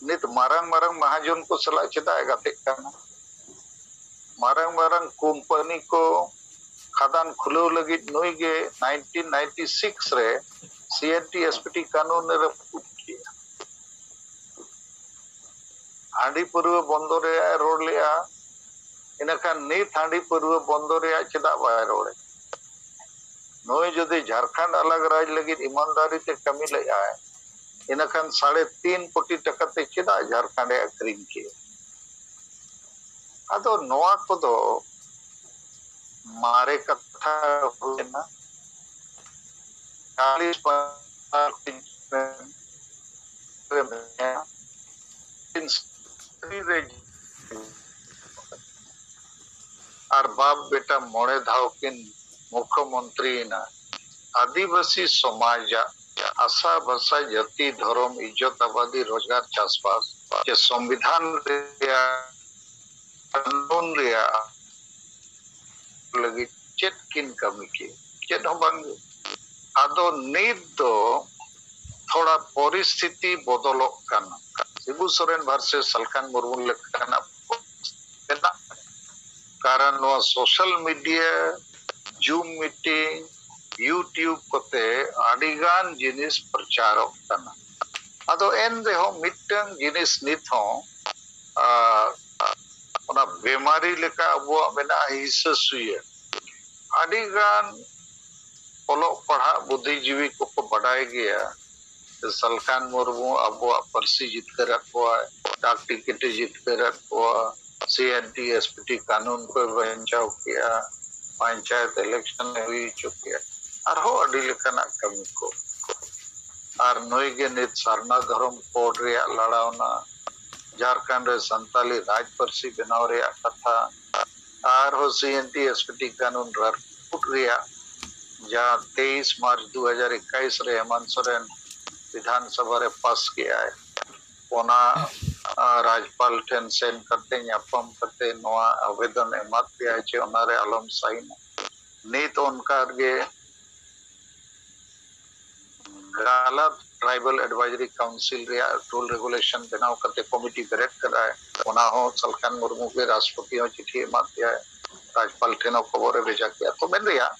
ᱱᱤᱛ ᱢᱟᱨᱟᱝ ᱢᱟᱨᱟᱝ ᱢᱟᱦᱟᱡᱚᱱ ᱠᱚ ᱥᱟᱞᱟᱜ ᱪᱮᱫᱟᱜ ᱮ ᱜᱟᱛᱮᱜ ᱠᱟᱱᱟ? ᱢᱟᱨᱟᱝ ᱢᱟᱨᱟᱝ ᱠᱳᱢᱯᱟᱱᱤ ᱠᱚ ᱠᱷᱟᱫᱟᱱ ᱠᱷᱩᱞᱟᱹᱣ ᱞᱟᱹᱜᱤᱫ ᱱᱩᱭ ᱜᱮ nineteen ninety six ᱨᱮ C N T S P T ᱠᱟᱹᱱᱩᱱ ᱮ ᱨᱟᱹᱯᱩᱫ ᱠᱮᱫᱼᱟ᱾ ᱦᱟᱺᱰᱤ ᱯᱟᱹᱨᱣᱟᱹ ᱵᱚᱱᱫᱚ ᱨᱮᱭᱟᱜ ᱮ ᱨᱚᱲ ᱞᱮᱫᱼᱟ, ᱤᱱᱟᱹᱠᱷᱟᱱ ᱱᱤᱛ ᱦᱟᱺᱰᱤ ᱯᱟᱹᱨᱣᱟᱹ ᱵᱚᱱᱫᱚ ᱨᱮᱭᱟᱜ ᱪᱮᱫᱟᱜ ᱵᱟᱭ ᱨᱚᱲᱮᱫ? ᱱᱩᱭ ᱡᱩᱫᱤ ᱡᱷᱟᱲᱠᱷᱚᱸᱰ ᱟᱞᱟᱜᱽ ᱨᱟᱡᱽ ᱞᱟᱹᱜᱤᱫ ᱤᱢᱟᱱᱫᱟᱨᱤ ᱛᱮ ᱠᱟᱹᱢᱤ ᱞᱮᱫᱼᱟᱭ, ᱤᱱᱟᱹᱠᱷᱟᱱ ᱥᱟᱲᱮ ᱛᱤᱱ ᱠᱳᱴᱤ ᱴᱟᱠᱟ ᱛᱮ ᱪᱮᱫᱟᱜ ᱡᱷᱟᱲᱠᱷᱚᱸᱰ ᱮ ᱟᱹᱠᱷᱨᱤᱧ ᱠᱮᱫ? ᱟᱫᱚ ᱱᱚᱣᱟ ᱠᱚᱫᱚ ᱢᱟᱨᱮ ᱠᱟᱛᱷᱟ ᱦᱩᱭᱮᱱᱟ᱾ ᱪᱟᱞᱤᱥ ᱯᱟᱸᱪ ᱨᱮ ᱢᱮᱱᱟᱭᱟ᱾ ᱟᱨ ᱵᱟᱯ ᱵᱮᱴᱟ ᱢᱚᱬᱮ ᱫᱷᱟᱣ ᱠᱤᱱ ᱢᱩᱠᱷᱭᱚᱢᱚᱱᱛᱨᱤᱭᱮᱱᱟ᱾ ᱟᱹᱫᱤᱵᱟᱹᱥᱤ ᱥᱚᱢᱟᱡᱟᱜ ᱟᱥᱟ ᱵᱷᱟᱥᱟ, ᱡᱟᱹᱛᱤ, ᱫᱷᱚᱨᱚᱢ, ᱤᱡᱽᱡᱚᱛ, ᱟᱵᱟᱫᱤ, ᱨᱳᱡᱽᱜᱟᱨ, ᱪᱟᱥᱵᱟᱥ ᱪᱮ ᱥᱚᱝᱵᱤᱫᱷᱟᱱ ᱨᱮᱭᱟᱜ ᱠᱟᱹᱱᱩᱱ ᱨᱮᱭᱟᱜ ᱞᱟᱹᱜᱤᱫ ᱪᱮᱫ ᱠᱤᱱ ᱠᱟᱹᱢᱤ ᱠᱮᱫ? ᱪᱮᱫ ᱦᱚᱸ ᱵᱟᱝ ᱜᱮ᱾ ᱟᱫᱚ ᱱᱤᱛ ᱫᱚ ᱛᱷᱚᱲᱟ ᱯᱚᱨᱤᱥᱛᱷᱤᱛᱤ ᱵᱚᱫᱚᱞᱚᱜ ᱠᱟᱱᱟ᱾ ᱥᱤᱵᱩ ᱥᱚᱨᱮᱱ ᱵᱷᱟᱨᱥᱮᱥ ᱥᱟᱞᱠᱷᱟᱱ ᱢᱩᱨᱢᱩ ᱞᱮᱠᱟᱱᱟᱜ ᱢᱮᱱᱟᱜ, ᱠᱟᱨᱚᱱ ᱱᱚᱣᱟ social media, Zoom meeting, YouTube ᱠᱚᱛᱮ ᱟᱹᱰᱤᱜᱟᱱ ᱡᱤᱱᱤᱥ ᱯᱨᱚᱪᱟᱨᱚᱜ ᱠᱟᱱᱟ᱾ ᱟᱫᱚ ᱮᱱ ᱨᱮᱦᱚᱸ ᱢᱤᱫᱴᱟᱝ ᱡᱤᱱᱤᱥ ᱱᱤᱛ ᱦᱚᱸ, ᱟᱨ ᱚᱱᱟ ᱵᱮᱢᱟᱨᱤ ᱞᱮᱠᱟ ᱟᱵᱚᱣᱟᱜ ᱢᱮᱱᱟᱜᱼᱟ ᱦᱤᱥᱟᱹ ᱥᱩᱭᱟᱹ᱾ ᱟᱹᱰᱤᱜᱟᱱ ᱚᱞᱚᱜ ᱯᱟᱲᱦᱟᱜ ᱵᱩᱫᱽᱫᱷᱤᱡᱤᱵᱤ ᱠᱚᱠᱚ ᱵᱟᱰᱟᱭ ᱜᱮᱭᱟ ᱡᱮ ᱥᱟᱞᱠᱷᱟᱱ ᱢᱩᱨᱢᱩ ᱟᱵᱚᱣᱟᱜ ᱯᱟᱹᱨᱥᱤ ᱡᱤᱛᱠᱟᱹᱨᱟᱫ ᱠᱚᱣᱟᱭ, ᱰᱟᱠ ᱴᱤᱠᱤᱴ ᱮ ᱡᱤᱛᱠᱟᱹᱨᱟᱫ ᱠᱚᱣᱟ, ᱥᱤ N T S P T ᱠᱟᱹᱱᱩᱱ ᱠᱚᱭ ᱵᱟᱧᱪᱟᱣ ᱠᱮᱜᱼᱟ, ᱯᱚᱧᱪᱟᱭᱮᱛ ᱤᱞᱮᱠᱥᱚᱱ ᱮ ᱦᱩᱭ ᱦᱚᱪᱚ ᱠᱮᱜᱼᱟ, ᱟᱨᱦᱚᱸ ᱟᱹᱰᱤ ᱞᱮᱠᱟᱱᱟᱜ ᱠᱟᱹᱢᱤ ᱠᱚ᱾ ᱟᱨ ᱱᱩᱭ ᱜᱮ ᱱᱤᱛ ᱥᱟᱨᱱᱟ ᱫᱷᱚᱨᱚᱢ ᱠᱳᱰ ᱨᱮᱭᱟᱜ ᱞᱟᱲᱟᱣᱱᱟ, ᱡᱷᱟᱲᱠᱷᱚᱸᱰ ᱨᱮ ᱥᱟᱱᱛᱟᱞᱤ ᱨᱟᱡᱽ ᱯᱟᱹᱨᱥᱤ ᱵᱮᱱᱟᱣ ᱨᱮᱭᱟᱜ ᱠᱟᱛᱷᱟ, ᱟᱨᱦᱚᱸ ᱥᱤ N T S P T ᱠᱟᱹᱱᱩᱱ ᱨᱟᱹᱯᱩᱫ ᱨᱮᱭᱟᱜ ᱡᱟᱦᱟᱸ ᱛᱮᱭᱤᱥ ᱢᱟᱨᱪ ᱫᱩ ᱦᱟᱡᱟᱨ ᱮᱠᱟᱭᱤᱥ ᱨᱮ ᱦᱮᱢᱟᱱᱛ ᱥᱚᱨᱮᱱ ᱵᱤᱫᱷᱟᱱ ᱥᱚᱵᱷᱟ ᱨᱮ ᱯᱟᱥ ᱠᱮᱜᱼᱟᱭ, ᱚᱱᱟ, ᱟ, ᱨᱟᱡᱽᱯᱟᱞ ᱴᱷᱮᱱ ᱥᱮᱱ ᱠᱟᱛᱮ, ᱧᱟᱯᱟᱢ ᱠᱟᱛᱮ ᱱᱚᱣᱟ ᱟᱵᱮᱫᱚᱱ ᱮᱢᱟᱫ ᱯᱮᱭᱟᱭ ᱡᱮ ᱚᱱᱟᱨᱮ ᱟᱞᱚᱢ ᱥᱟᱭᱤᱱᱟ᱾ ᱱᱤᱛ ᱚᱱᱠᱟ ᱜᱮ ᱜᱟᱞᱟᱛ ᱴᱨᱟᱭᱵᱟᱞ ᱮᱰᱵᱟᱭᱡᱟᱨᱤ ᱠᱟᱣᱩᱱᱥᱤᱞ ᱨᱮᱭᱟᱜ ᱨᱩᱞ ᱨᱮᱜᱩᱞᱮᱥᱚᱱ ᱵᱮᱱᱟᱣ ᱠᱟᱛᱮ ᱠᱚᱢᱤᱴᱤ ᱵᱮᱨᱮᱫ ᱠᱟᱫᱟᱭ, ᱚᱱᱟ ᱦᱚᱸ ᱥᱟᱞᱠᱷᱟᱱ ᱢᱩᱨᱢᱩ ᱜᱮ ᱨᱟᱥᱴᱨᱚᱯᱚᱛᱤ ᱦᱚᱸ ᱪᱤᱴᱷᱤ ᱮᱢᱟᱫ ᱯᱮᱭᱟᱭ, ᱨᱟᱡᱽᱯᱟᱞ ᱴᱷᱮᱱ ᱦᱚᱸ ᱠᱷᱚᱵᱚᱨᱮ ᱵᱷᱮᱡᱟ ᱠᱮᱜᱼᱟ᱾ ᱛᱚ ᱢᱮᱱ ᱨᱮᱭᱟᱜ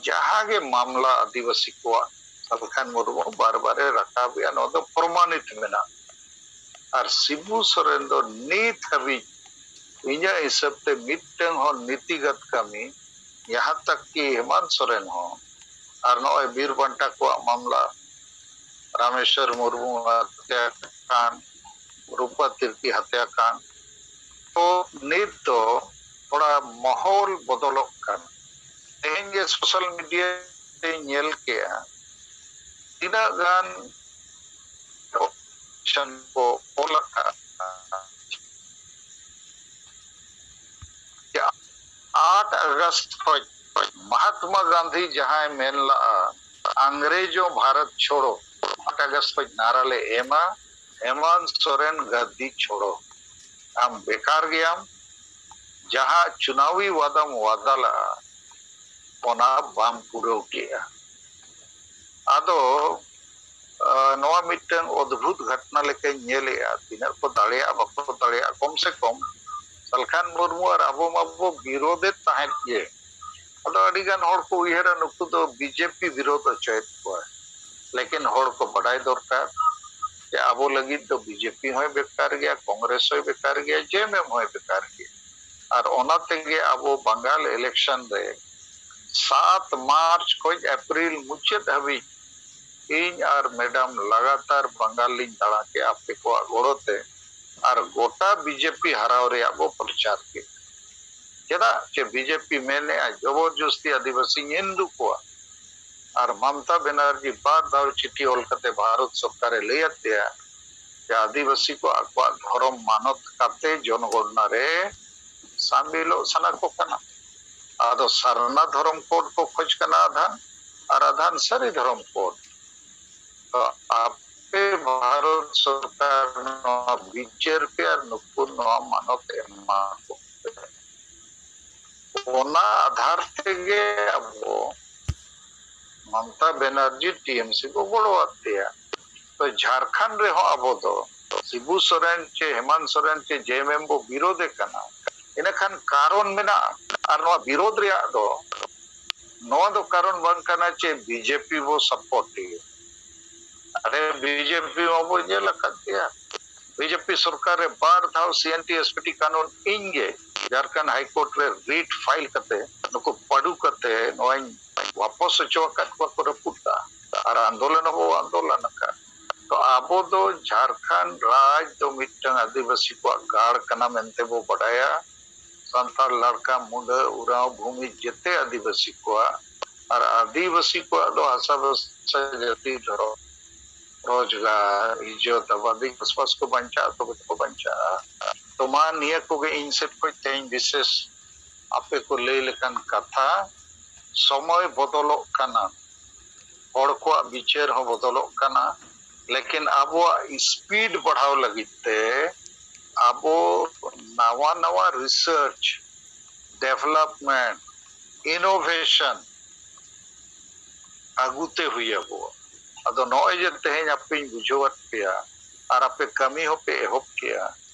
ᱡᱟᱦᱟᱸ ᱜᱮ ᱢᱟᱢᱞᱟ ᱟᱹᱫᱤᱵᱟᱹᱥᱤ ᱠᱚᱣᱟᱜ ᱥᱟᱞᱠᱷᱟᱱ ᱢᱩᱨᱢᱩ ᱵᱟᱨ ᱵᱟᱨᱮ ᱨᱟᱠᱟᱵᱮᱜᱼᱟ, ᱱᱚᱣᱟ ᱫᱚ ᱯᱨᱚᱢᱟᱱᱤᱛ ᱢᱮᱱᱟᱜᱼᱟ᱾ ᱟᱨ ᱥᱤᱵᱩ ᱥᱚᱨᱮᱱ ᱫᱚ ᱱᱤᱛ ᱦᱟᱹᱵᱤᱡ ᱤᱧᱟᱹᱜ ᱦᱤᱥᱟᱹᱵ ᱛᱮ ᱢᱤᱫᱴᱟᱝ ᱦᱚᱸ ᱱᱤᱛᱤᱜᱟᱛ ᱠᱟᱹᱢᱤ, ᱡᱟᱦᱟᱸ ᱛᱟᱠ ᱠᱤ ᱦᱮᱢᱟᱱᱛ ᱥᱚᱨᱮᱱ ᱦᱚᱸ ᱟᱨ ᱱᱚᱜᱼᱚᱭ ᱵᱤᱨ ᱵᱟᱱᱴᱟ ᱠᱚᱣᱟᱜ ᱢᱟᱢᱞᱟ, ᱨᱟᱢᱮᱥᱣᱚᱨ ᱢᱩᱨᱢᱩ ᱦᱟᱛᱭᱟ ᱠᱟᱱ, ᱨᱩᱯᱟ ᱛᱤᱨᱠᱤ ᱦᱟᱛᱭᱟ ᱠᱟᱱ, ᱛᱚ ᱱᱤᱛ ᱫᱚ ᱛᱷᱚᱲᱟ ᱢᱟᱦᱚᱞ ᱵᱚᱫᱚᱞᱚᱜ ᱠᱟᱱᱟ᱾ ᱛᱮᱦᱮᱧ ᱜᱮ ᱥᱳᱥᱟᱞ ᱢᱤᱰᱤᱭᱟ ᱨᱮᱧ ᱧᱮᱞ ᱠᱮᱜᱼᱟ, ᱛᱤᱱᱟᱹᱜ ᱜᱟᱱ ᱠᱚ ᱚᱞ ᱟᱠᱟᱫᱼᱟ ᱡᱮ ᱟᱴ ᱟᱜᱚᱥᱴ ᱠᱷᱚᱱ ᱢᱚᱦᱟᱛᱢᱟ ᱜᱟᱱᱫᱷᱤ ᱡᱟᱦᱟᱸᱭ ᱢᱮᱱ ᱞᱟᱜᱼᱟ, ᱟᱝᱨᱮᱡᱚ ᱵᱷᱟᱨᱚᱛ ᱪᱷᱳᱲᱚ, ᱟᱴ ᱟᱜᱚᱥᱴ ᱠᱷᱚᱱ ᱱᱟᱨᱟ ᱞᱮ ᱮᱢᱟ, ᱦᱮᱢᱟᱱᱛ ᱥᱚᱨᱮᱱ ᱜᱟᱫᱫᱤ ᱪᱷᱳᱲᱚ᱾ ᱟᱢ ᱵᱮᱠᱟᱨ ᱜᱮᱭᱟᱢ, ᱡᱟᱦᱟᱸ ᱪᱩᱱᱟᱣᱤ ᱣᱟᱫᱟᱢ ᱣᱟᱫᱟ ᱞᱟᱜᱼᱟ, ᱚᱱᱟ ᱵᱟᱢ ᱯᱩᱨᱟᱹᱣ ᱠᱮᱜᱼᱟ᱾ ᱟᱫᱚ ᱟᱸ, ᱱᱚᱣᱟ ᱢᱤᱫᱴᱟᱝ ᱚᱫᱽᱵᱷᱩᱛ ᱜᱷᱚᱴᱱᱟ ᱞᱮᱠᱟᱧ ᱧᱮᱞᱮᱜᱼᱟ᱾ ᱛᱤᱱᱟᱹᱜ ᱠᱚ ᱫᱟᱲᱮᱭᱟᱜᱼᱟ, ᱵᱟᱠᱚ ᱫᱟᱲᱮᱭᱟᱜᱼᱟ, ᱠᱚᱢ ᱥᱮ ᱠᱚᱢ ᱥᱟᱞᱠᱷᱟᱱ ᱢᱩᱨᱢᱩ ᱟᱨ ᱟᱵᱚ ᱢᱟᱵᱚ ᱵᱤᱨᱳᱫᱮᱫ ᱛᱟᱦᱮᱸᱫ ᱜᱮ᱾ ᱟᱫᱚ ᱟᱹᱰᱤ ᱜᱟᱱ ᱦᱚᱲ ᱠᱚ ᱩᱭᱦᱟᱹᱨᱟ, ᱱᱩᱠᱩ ᱫᱚ ᱵᱤᱡᱮᱯᱤ ᱵᱤᱨᱳᱫ ᱦᱚᱪᱚᱭᱮᱫ ᱠᱚᱣᱟ᱾ ᱞᱮᱠᱤᱱ ᱦᱚᱲ ᱠᱚ ᱵᱟᱰᱟᱭ ᱫᱚᱨᱠᱟᱨ ᱡᱮ ᱟᱵᱚ ᱞᱟᱹᱜᱤᱫ ᱫᱚ ᱵᱤᱡᱮᱯᱤ ᱦᱚᱸᱭ ᱵᱮᱠᱟᱨ ᱜᱮᱭᱟ, ᱠᱚᱝᱜᱨᱮᱥ ᱦᱚᱸᱭ ᱵᱮᱠᱟᱨ ᱜᱮᱭᱟ, ᱡᱮ ᱮᱢ ᱮᱢ ᱦᱚᱸᱭ ᱵᱮᱠᱟᱨ ᱜᱮᱭᱟ᱾ ᱟᱨ ᱚᱱᱟ ᱛᱮᱜᱮ ᱟᱵᱚ ᱵᱟᱝᱜᱟᱞ ᱤᱞᱮᱠᱥᱚᱱ ᱨᱮ ᱥᱟᱛ ᱢᱟᱨᱪ ᱠᱷᱚᱱ ᱮᱯᱨᱤᱞ ᱢᱩᱪᱟᱹᱫ ᱦᱟᱹᱵᱤᱡ ᱤᱧ ᱟᱨ ᱢᱮᱰᱟᱢ ᱞᱟᱜᱟᱛᱟᱨ ᱵᱟᱝᱜᱟᱞ ᱞᱤᱧ ᱫᱟᱬᱟ ᱠᱮᱜᱼᱟ ᱟᱯᱮ ᱠᱚᱣᱟᱜ ᱜᱚᱲᱚ ᱛᱮ, ᱟᱨ ᱜᱚᱴᱟ ᱵᱤᱡᱮᱯᱤ ᱦᱟᱨᱟᱣ ᱨᱮᱭᱟᱜ ᱵᱚ ᱯᱨᱚᱪᱟᱨ ᱠᱮᱫ᱾ ᱪᱮᱫᱟᱜ ᱪᱮ ᱵᱤᱡᱮᱯᱤ ᱢᱮᱱᱮᱜᱼᱟ ᱡᱚᱵᱚᱨᱡᱚᱥᱛᱤ ᱟᱹᱫᱤᱵᱟᱹᱥᱤᱧ ᱦᱤᱱᱫᱩ ᱠᱚᱣᱟ, ᱟᱨ ᱢᱚᱢᱛᱟ ᱵᱮᱱᱟᱨᱡᱤ ᱵᱟᱨ ᱫᱷᱟᱣ ᱪᱤᱴᱷᱤ ᱚᱞ ᱠᱟᱛᱮ ᱵᱷᱟᱨᱚᱛ ᱥᱚᱨᱠᱟᱨᱮ ᱞᱟᱹᱭ ᱟᱫ ᱯᱮᱭᱟ ᱡᱮ ᱟᱹᱫᱤᱵᱟᱹᱥᱤ ᱠᱚ ᱟᱠᱚᱣᱟᱜ ᱫᱷᱚᱨᱚᱢ ᱢᱟᱱᱚᱛ ᱠᱟᱛᱮ ᱡᱚᱱᱜᱚᱬᱱᱟ ᱨᱮ ᱥᱟᱢᱤᱞᱚᱜ ᱥᱟᱱᱟ ᱠᱚ ᱠᱟᱱᱟ᱾ ᱟᱫᱚ ᱥᱟᱨᱱᱟ ᱫᱷᱚᱨᱚᱢ ᱠᱳᱰ ᱠᱚ ᱠᱷᱚᱡᱽ ᱠᱟᱱᱟ ᱟᱫᱷᱟᱱ, ᱟᱨ ᱟᱫᱷᱟᱱ ᱥᱟᱹᱨᱤ ᱫᱷᱚᱨᱚᱢ ᱠᱳᱰ᱾ ᱛᱚ ᱟᱯᱮ ᱵᱷᱟᱨᱚᱛ ᱥᱚᱨᱠᱟᱨ ᱱᱚᱣᱟ ᱵᱤᱪᱟᱹᱨ ᱯᱮ ᱟᱨ ᱱᱩᱠᱩ ᱱᱚᱣᱟ ᱢᱟᱱᱚᱛ ᱮᱢᱟ ᱠᱚ ᱯᱮ᱾ ᱚᱱᱟ ᱟᱫᱷᱟᱨ ᱛᱮᱜᱮ ᱟᱵᱚ ᱢᱚᱢᱛᱟ ᱵᱮᱱᱟᱨᱡᱤ ᱴᱤ ᱮᱢ ᱥᱤ ᱠᱚ ᱜᱚᱲᱚᱣᱟᱫ ᱯᱮᱭᱟ᱾ ᱛᱚ ᱡᱷᱟᱲᱠᱷᱚᱸᱰ ᱨᱮᱦᱚᱸ ᱟᱵᱚ ᱫᱚ ᱥᱤᱵᱩ ᱥᱚᱨᱮᱱ ᱪᱮ ᱦᱮᱢᱟᱱᱛ ᱥᱚᱨᱮᱱ ᱪᱮ ᱡᱮ ᱮᱢ ᱮᱢ ᱵᱚ ᱵᱤᱨᱳᱫᱮ ᱠᱟᱱᱟ, ᱤᱱᱟᱹᱠᱷᱟᱱ ᱠᱟᱨᱚᱱ ᱢᱮᱱᱟᱜᱼᱟ᱾ ᱟᱨ ᱱᱚᱣᱟ ᱵᱤᱨᱳᱫ ᱨᱮᱭᱟᱜ ᱫᱚ, ᱱᱚᱣᱟ ᱫᱚ ᱠᱟᱨᱚᱱ ᱵᱟᱝ ᱠᱟᱱᱟ ᱪᱮ ᱵᱤᱡᱮᱯᱤ ᱵᱚ ᱥᱟᱯᱳᱨᱴ ᱮᱭᱟ᱾ ᱟᱨᱮ ᱵᱤᱡᱮᱯᱤ ᱢᱟᱵᱚ ᱧᱮᱞ ᱟᱠᱟᱫ ᱜᱮᱭᱟ, ᱵᱤᱡᱮᱯᱤ ᱥᱚᱨᱠᱟᱨ ᱨᱮ ᱵᱟᱨ ᱫᱷᱟᱣ ᱥᱤ N T S P T ᱠᱟᱹᱱᱩᱱ ᱤᱧ ᱜᱮ ᱡᱷᱟᱲᱠᱷᱚᱸᱰ ᱦᱟᱭ ᱠᱳᱨᱴ ᱨᱮ ᱨᱤᱴ ᱯᱷᱟᱭᱤᱞ ᱠᱟᱛᱮ ᱱᱩᱠᱩ ᱯᱟᱹᱰᱩ ᱠᱟᱛᱮ ᱱᱚᱣᱟᱧ ᱣᱟᱯᱚᱥ ᱦᱚᱪᱚ ᱟᱠᱟᱫ ᱠᱚᱣᱟ ᱠᱚ ᱨᱟᱹᱯᱩᱫ ᱫᱟ᱾ ᱟᱨ ᱟᱱᱫᱳᱞᱚᱱ ᱦᱚᱸᱵᱚ ᱟᱱᱫᱳᱞᱚᱱ ᱟᱠᱟᱫ᱾ ᱛᱚ ᱟᱵᱚ ᱫᱚ ᱡᱷᱟᱲᱠᱷᱚᱸᱰ ᱨᱟᱡᱽ ᱫᱚ ᱢᱤᱫᱴᱟᱝ ᱟᱹᱫᱤᱵᱟᱹᱥᱤ ᱠᱚᱣᱟᱜ ᱜᱟᱲ ᱠᱟᱱᱟ ᱢᱮᱱᱛᱮ ᱵᱚ ᱵᱟᱰᱟᱭᱟ᱾ ᱥᱟᱱᱛᱟᱲ ᱞᱟᱲᱠᱟ ᱢᱩᱰᱟᱹ ᱩᱨᱟᱣ ᱵᱷᱩᱢᱤ ᱡᱮᱛᱮ ᱟᱹᱫᱤᱵᱟᱹᱥᱤ ᱠᱚᱣᱟᱜ, ᱟᱨ ᱟᱹᱫᱤᱵᱟᱹᱥᱤ ᱠᱚᱣᱟᱜ ᱫᱚ ᱦᱟᱥᱟ ᱵᱷᱟᱥᱟ ᱡᱟᱹᱛᱤ ᱫᱷᱚᱨᱚᱢ ᱨᱳᱡᱽᱜᱟᱨ ᱤᱡᱽᱡᱚᱛ ᱟᱵᱟᱫᱤ ᱪᱟᱥᱵᱟᱥ ᱠᱚ ᱵᱟᱧᱪᱟᱜᱼᱟ, ᱛᱚᱵᱮ ᱛᱚᱠᱚ ᱵᱟᱧᱪᱟᱜᱼᱟ᱾ ᱛᱚ ᱢᱟ ᱱᱤᱭᱟᱹ ᱠᱚᱜᱮ ᱤᱧ ᱥᱮᱫ ᱠᱷᱚᱱ ᱛᱮᱦᱮᱧ ᱵᱤᱥᱮᱥ ᱟᱯᱮ ᱠᱚ ᱞᱟᱹᱭ ᱞᱮᱠᱟᱱ ᱠᱟᱛᱷᱟ᱾ ᱥᱚᱢᱚᱭ ᱵᱚᱫᱚᱞᱚᱜ ᱠᱟᱱᱟ, ᱦᱚᱲ ᱠᱚᱣᱟᱜ ᱵᱤᱪᱟᱹᱨ ᱦᱚᱸ ᱵᱚᱫᱚᱞᱚᱜ ᱠᱟᱱᱟ, ᱞᱮᱠᱤᱱ ᱟᱵᱚᱣᱟᱜ ᱥᱯᱤᱰ ᱵᱟᱲᱦᱟᱣ ᱞᱟᱹᱜᱤᱫ ᱛᱮ ᱟᱵᱚ ᱱᱟᱣᱟ ᱱᱟᱣᱟ ᱨᱤᱥᱟᱨᱪ, ᱰᱮᱵᱷᱞᱚᱯᱢᱮᱱᱴ, ᱤᱱᱳᱵᱷᱮᱥᱚᱱ ᱟᱹᱜᱩᱛᱮ ᱦᱩᱭ ᱟᱵᱚᱣᱟ᱾ ᱟᱫᱚ ᱱᱚᱜᱼᱚᱭ ᱡᱮ ᱛᱮᱦᱮᱧ ᱟᱯᱮᱧ ᱵᱩᱡᱷᱟᱹᱣᱟᱫ ᱯᱮᱭᱟ ᱟᱨ ᱟᱯᱮ ᱠᱟᱹᱢᱤ ᱦᱚᱸᱯᱮ ᱮᱦᱚᱵ ᱠᱮᱜᱼᱟ,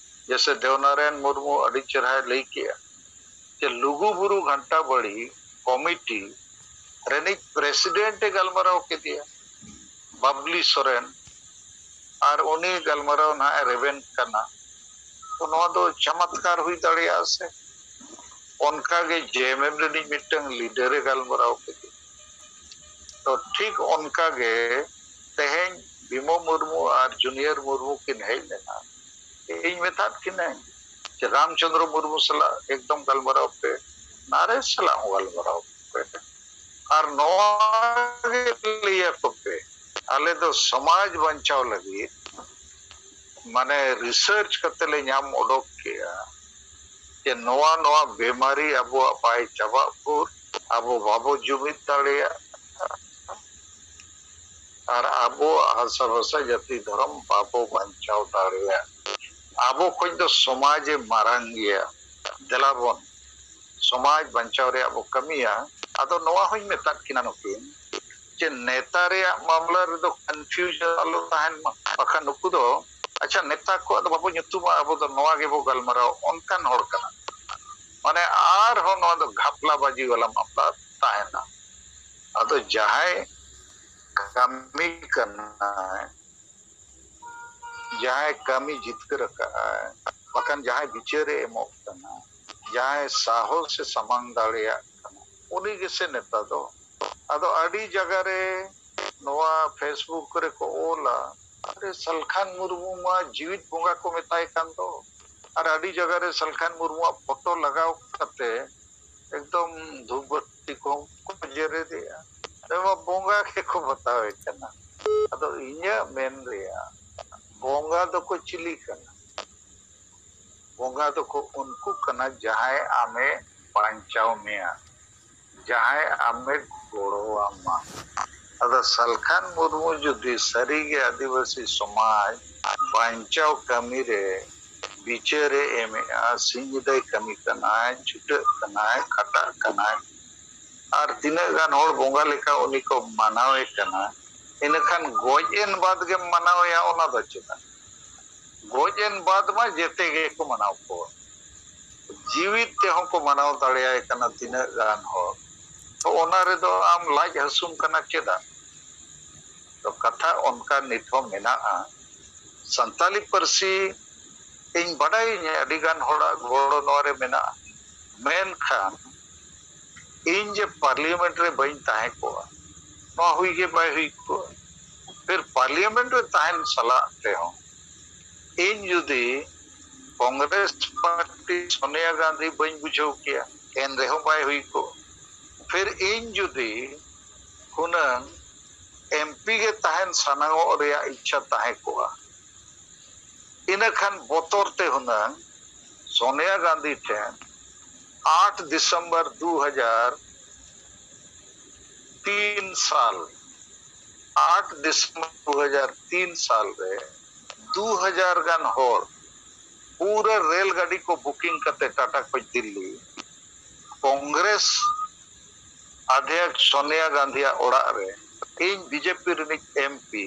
ᱡᱮᱥᱮ ᱫᱮᱣᱱᱟᱨᱟᱭᱚᱱ ᱢᱩᱨᱢᱩ ᱟᱹᱰᱤ ᱪᱮᱦᱨᱟᱭ ᱞᱟᱹᱭ ᱠᱮᱜᱼᱟ ᱡᱮ ᱞᱩᱜᱩ ᱵᱩᱨᱩ ᱜᱷᱟᱱᱴᱟ ᱵᱟᱲᱤ ᱠᱚᱢᱤᱴᱤ ᱨᱤᱱᱤᱡ ᱯᱨᱮᱥᱤᱰᱮᱱᱴ ᱮ ᱜᱟᱞᱢᱟᱨᱟᱣ ᱠᱮᱫᱮᱭᱟ, ᱵᱟᱵᱽᱞᱤ ᱥᱚᱨᱮᱱ, ᱟᱨ ᱩᱱᱤ ᱜᱟᱞᱢᱟᱨᱟᱣ ᱱᱟᱦᱟᱜ ᱮ ᱨᱮᱵᱮᱱ ᱠᱟᱱᱟ᱾ ᱛᱚ ᱱᱚᱣᱟ ᱫᱚ ᱪᱚᱢᱚᱛᱠᱟᱨ ᱦᱩᱭ ᱫᱟᱲᱮᱭᱟᱜᱼᱟ ᱥᱮ? ᱚᱱᱠᱟᱜᱮ ᱡᱮ ᱮᱢ ᱮᱢ ᱨᱤᱱᱤᱡ ᱢᱤᱫᱴᱟᱝ ᱞᱤᱰᱟᱨ ᱮ ᱜᱟᱞᱢᱟᱨᱟᱣ ᱠᱮᱫᱮᱭᱟ᱾ ᱛᱚ ᱴᱷᱤᱠ ᱚᱱᱠᱟᱜᱮ ᱛᱮᱦᱮᱧ ᱵᱤᱢᱚᱞ ᱢᱩᱨᱢᱩ ᱟᱨ ᱡᱩᱱᱤᱭᱟᱨ ᱢᱩᱨᱢᱩ ᱠᱤᱱ ᱦᱮᱡ ᱞᱮᱱᱟ᱾ ᱤᱧ ᱢᱮᱛᱟᱫ ᱠᱤᱱᱟᱹᱧ ᱡᱮ ᱨᱟᱢᱪᱚᱸᱫᱽᱨᱚ ᱢᱩᱨᱢᱩ ᱥᱟᱞᱟᱜ ᱮᱠᱫᱚᱢ ᱜᱟᱞᱢᱟᱨᱟᱣ ᱯᱮ, ᱱᱟᱨᱮᱥ ᱥᱟᱞᱟᱜ ᱦᱚᱸ ᱜᱟᱞᱢᱟᱨᱟᱣ ᱯᱮ᱾ ᱟᱨ ᱱᱚᱣᱟ ᱜᱮ ᱞᱟᱹᱭ ᱟᱠᱚ ᱯᱮ, ᱟᱞᱮ ᱫᱚ ᱥᱚᱢᱟᱡᱽ ᱵᱟᱧᱪᱟᱣ ᱞᱟᱹᱜᱤᱫ ᱢᱟᱱᱮ ᱨᱤᱥᱟᱨᱪ ᱠᱟᱛᱮ ᱞᱮ ᱧᱟᱢ ᱚᱰᱚᱠ ᱠᱮᱜᱼᱟ ᱡᱮ ᱱᱚᱣᱟ ᱱᱚᱣᱟ ᱵᱮᱢᱟᱨᱤ ᱟᱵᱚᱣᱟᱜ ᱵᱟᱭ ᱪᱟᱵᱟᱜ ᱵᱷᱳᱨ ᱟᱵᱚ ᱵᱟᱵᱚ ᱡᱩᱢᱤᱫ ᱫᱟᱲᱮᱭᱟᱜᱼᱟ᱾ ᱟᱨ ᱟᱵᱚᱣᱟᱜ ᱦᱟᱥᱟ ᱵᱷᱟᱥᱟ ᱡᱟᱹᱛᱤ ᱫᱷᱚᱨᱚᱢ ᱵᱟᱵᱚ ᱵᱟᱧᱪᱟᱣ ᱫᱟᱲᱮᱭᱟᱜᱼᱟ᱾ ᱟᱵᱚ ᱠᱷᱚᱱ ᱫᱚ ᱥᱚᱢᱟᱡᱽ ᱮ ᱢᱟᱨᱟᱝ ᱜᱮᱭᱟ᱾ ᱫᱮᱞᱟ ᱵᱚᱱ ᱥᱚᱢᱟᱡᱽ ᱵᱟᱧᱪᱟᱣ ᱨᱮᱭᱟᱜ ᱵᱚ ᱠᱟᱹᱢᱤᱭᱟ᱾ ᱟᱫᱚ ᱱᱚᱣᱟ ᱦᱚᱧ ᱢᱮᱛᱟᱫ ᱠᱤᱱᱟ ᱱᱩᱠᱤᱱ ᱡᱮ ᱱᱮᱛᱟ ᱨᱮᱭᱟᱜ ᱢᱟᱢᱞᱟ ᱨᱮᱫᱚ ᱠᱚᱱᱯᱷᱤᱭᱩᱡᱚᱱ ᱟᱞᱚ ᱛᱟᱦᱮᱱ ᱢᱟ, ᱵᱟᱠᱷᱟᱱ ᱱᱩᱠᱩ ᱫᱚ ᱟᱪᱪᱷᱟ ᱱᱮᱛᱟ ᱠᱚᱣᱟᱜ ᱫᱚ ᱵᱟᱵᱚ ᱧᱩᱛᱩᱢᱟ, ᱟᱵᱚ ᱫᱚ ᱱᱚᱣᱟ ᱜᱮᱵᱚ ᱜᱟᱞᱢᱟᱨᱟᱣᱟ, ᱚᱱᱠᱟᱱ ᱦᱚᱲ ᱠᱟᱱᱟ᱾ ᱢᱟᱱᱮ ᱟᱨᱦᱚᱸ ᱱᱚᱣᱟ ᱫᱚ ᱜᱷᱟᱯᱞᱟ ᱵᱟᱡᱤ ᱵᱟᱞᱟ ᱢᱟᱢᱞᱟ ᱛᱟᱦᱮᱱᱟ᱾ ᱟᱫᱚ ᱡᱟᱦᱟᱸᱭ ᱠᱟᱹᱢᱤ ᱠᱟᱱᱟᱭ ᱡᱟᱦᱟᱸᱭ ᱠᱟᱹᱢᱤ ᱡᱤᱛᱠᱟᱹᱨ ᱟᱠᱟᱫᱼᱟᱭ, ᱵᱟᱠᱷᱟᱱ ᱡᱟᱦᱟᱸᱭ ᱵᱤᱪᱟᱹᱨᱮ ᱮᱢᱚᱜ ᱠᱟᱱᱟ, ᱡᱟᱦᱟᱸᱭ ᱥᱟᱦᱚᱥ ᱮ ᱥᱟᱢᱟᱝ ᱫᱟᱲᱮᱭᱟᱜ ᱠᱟᱱᱟ, ᱩᱱᱤ ᱜᱮᱥᱮ ᱱᱮᱛᱟ ᱫᱚ᱾ ᱟᱫᱚ ᱟᱹᱰᱤ ᱡᱟᱭᱜᱟ ᱨᱮ ᱱᱚᱣᱟ Facebook ᱠᱚᱨᱮ ᱠᱚ ᱚᱞᱟ, "ᱟᱨᱮ, ᱥᱟᱞᱠᱷᱟᱱ ᱢᱩᱨᱢᱩ ᱢᱟ ᱡᱤᱣᱤᱫ ᱵᱚᱸᱜᱟ ᱠᱚ ᱢᱮᱛᱟᱭ ᱠᱟᱱ ᱫᱚ", ᱟᱨ ᱟᱹᱰᱤ ᱡᱟᱭᱜᱟ ᱨᱮ ᱥᱟᱞᱠᱷᱟᱱ ᱢᱩᱨᱢᱩᱣᱟᱜ ᱯᱷᱳᱴᱳ ᱞᱟᱜᱟᱣ ᱠᱟᱛᱮ ᱮᱠᱫᱚᱢ ᱫᱷᱩᱯ ᱵᱟᱹᱛᱤ ᱠᱚ ᱠᱚ ᱡᱮᱨᱮᱫᱮᱜᱼᱟ᱾ ᱟᱨᱮ ᱢᱟ ᱵᱚᱸᱜᱟ ᱜᱮᱠᱚ ᱵᱟᱛᱟᱣᱮ ᱠᱟᱱᱟ᱾ ᱟᱫᱚ ᱤᱧᱟᱹᱜ ᱢᱮᱱ ᱨᱮᱭᱟᱜ, ᱵᱚᱸᱜᱟ ᱫᱚᱠᱚ ᱪᱤᱞᱤ ᱠᱟᱱᱟ? ᱵᱚᱸᱜᱟ ᱫᱚᱠᱚ ᱩᱱᱠᱩ ᱠᱟᱱᱟ ᱡᱟᱦᱟᱸᱭ ᱟᱢᱮ ᱵᱟᱧᱪᱟᱣ ᱢᱮᱭᱟ, ᱡᱟᱦᱟᱸᱭ ᱟᱢᱮ ᱜᱚᱲᱚᱣᱟᱢᱟ᱾ ᱟᱫᱚ ᱥᱟᱞᱠᱷᱟᱱ ᱢᱩᱨᱢᱩ ᱡᱩᱫᱤ ᱥᱟᱹᱨᱤᱜᱮ ᱟᱹᱫᱤᱵᱟᱹᱥᱤ ᱥᱚᱢᱟᱡᱽ ᱵᱟᱧᱪᱟᱣ ᱠᱟᱹᱢᱤᱨᱮ ᱵᱤᱪᱟᱹᱨᱮ ᱮᱢᱮᱜᱼᱟ, ᱥᱤᱧ ᱧᱤᱫᱟᱹᱭ ᱠᱟᱹᱢᱤ ᱠᱟᱱᱟᱭ, ᱪᱷᱩᱴᱟᱹᱜ ᱠᱟᱱᱟᱭ, ᱠᱷᱟᱴᱟᱜ ᱠᱟᱱᱟᱭ, ᱟᱨ ᱛᱤᱱᱟᱹᱜ ᱜᱟᱱ ᱦᱚᱲ ᱵᱚᱸᱜᱟ ᱞᱮᱠᱟ ᱩᱱᱤ ᱠᱚ ᱢᱟᱱᱟᱣᱮ ᱠᱟᱱᱟ, ᱤᱱᱟᱹᱠᱷᱟᱱ ᱜᱚᱡ ᱮᱱ ᱵᱟᱫᱽ ᱜᱮᱢ ᱢᱟᱱᱟᱣᱮᱭᱟ, ᱚᱱᱟ ᱫᱚ ᱪᱮᱫᱟᱜ? ᱜᱚᱡ ᱮᱱ ᱵᱟᱫᱽ ᱢᱟ ᱡᱮᱛᱮ ᱜᱮᱠᱚ ᱢᱟᱱᱟᱣ ᱠᱚᱣᱟ, ᱡᱤᱣᱤᱫ ᱛᱮᱦᱚᱸ ᱠᱚ ᱢᱟᱱᱟᱣ ᱫᱟᱲᱮᱭᱟᱭ ᱠᱟᱱᱟ ᱛᱤᱱᱟᱹᱜ ᱜᱟᱱ ᱦᱚᱲ᱾ ᱛᱚ ᱚᱱᱟ ᱨᱮᱫᱚ ᱟᱢ ᱞᱟᱡ ᱦᱟᱹᱥᱩᱢ ᱠᱟᱱᱟ ᱪᱮᱫᱟᱜ? ᱛᱚ ᱠᱟᱛᱷᱟ ᱚᱱᱠᱟ ᱱᱤᱛ ᱦᱚᱸ ᱢᱮᱱᱟᱜᱼᱟ᱾ ᱥᱟᱱᱛᱟᱞᱤ ᱯᱟᱹᱨᱥᱤ, ᱤᱧ ᱵᱟᱰᱟᱭᱟᱹᱧ ᱟᱹᱰᱤ ᱜᱟᱱ ᱦᱚᱲᱟᱜ ᱜᱚᱲᱚ ᱱᱚᱣᱟ ᱨᱮ ᱢᱮᱱᱟᱜᱼᱟ, ᱢᱮᱱᱠᱷᱟᱱ ᱤᱧ ᱡᱮ ᱯᱟᱨᱞᱤᱭᱟᱢᱮᱱᱴ ᱨᱮ ᱵᱟᱹᱧ ᱛᱟᱦᱮᱸ ᱠᱚᱜᱼᱟ, ᱱᱚᱣᱟ ᱦᱩᱭ ᱜᱮ ᱵᱟᱭ ᱦᱩᱭ ᱠᱚᱜᱼᱟ᱾ ᱯᱷᱤᱨ ᱯᱟᱨᱞᱤᱭᱟᱢᱮᱱᱴ ᱨᱮ ᱛᱟᱦᱮᱱ ᱥᱟᱞᱟᱜ ᱛᱮᱦᱚᱸ ᱤᱧ ᱡᱩᱫᱤ ᱠᱚᱝᱜᱨᱮᱥ ᱯᱟᱨᱴᱤ ᱥᱳᱱᱤᱭᱟ ᱜᱟᱱᱫᱷᱤ ᱵᱟᱹᱧ ᱵᱩᱡᱷᱟᱹᱣ ᱠᱮᱭᱟ, ᱮᱱ ᱨᱮᱦᱚᱸ ᱵᱟᱭ ᱦᱩᱭ ᱠᱚᱜᱼᱟ᱾ ᱯᱷᱤᱨ ᱤᱧ ᱡᱩᱫᱤ ᱦᱩᱱᱟᱹᱝ ᱮᱢᱯᱤ ᱜᱮ ᱛᱟᱦᱮᱱ ᱥᱟᱱᱟᱣᱜ ᱨᱮᱭᱟᱜ ᱤᱪᱪᱷᱟ ᱛᱟᱦᱮᱸ ᱠᱚᱜᱼᱟ, ᱤᱱᱟᱹ ᱠᱷᱟᱱ ᱵᱚᱛᱚᱨ ᱛᱮ ᱦᱩᱱᱟᱹᱝ ᱥᱳᱱᱤᱭᱟ ᱜᱟᱱᱫᱷᱤ ᱴᱷᱮᱱ ᱟᱴ ᱰᱤᱥᱮᱢᱵᱚᱨ ᱫᱩ ᱦᱟᱡᱟᱨ ᱛᱤᱱ ᱥᱟᱞ, ᱟᱴ ᱰᱤᱥᱮᱢᱵᱚᱨ ᱫᱩ ᱦᱟᱡᱟᱨ ᱛᱤᱱ ᱥᱟᱞ ᱨᱮ ᱫᱩ ᱦᱟᱡᱟᱨ ᱜᱟᱱ ᱦᱚᱲ ᱯᱩᱨᱟᱹ ᱨᱮᱞ ᱜᱟᱹᱰᱤ ᱠᱚ ᱵᱩᱠᱤᱝ ᱠᱟᱛᱮ ᱴᱟᱴᱟ ᱠᱷᱚᱱ ᱫᱤᱞᱞᱤ ᱠᱚᱝᱜᱨᱮᱥ ᱟᱫᱷᱭᱚᱠᱥ ᱥᱳᱱᱤᱭᱟ ᱜᱟᱱᱫᱷᱤᱭᱟᱜ ᱚᱲᱟᱜ ᱨᱮ ᱤᱧ ᱵᱤᱡᱮᱯᱤ ᱨᱤᱱᱤᱡ ᱮᱢᱯᱤ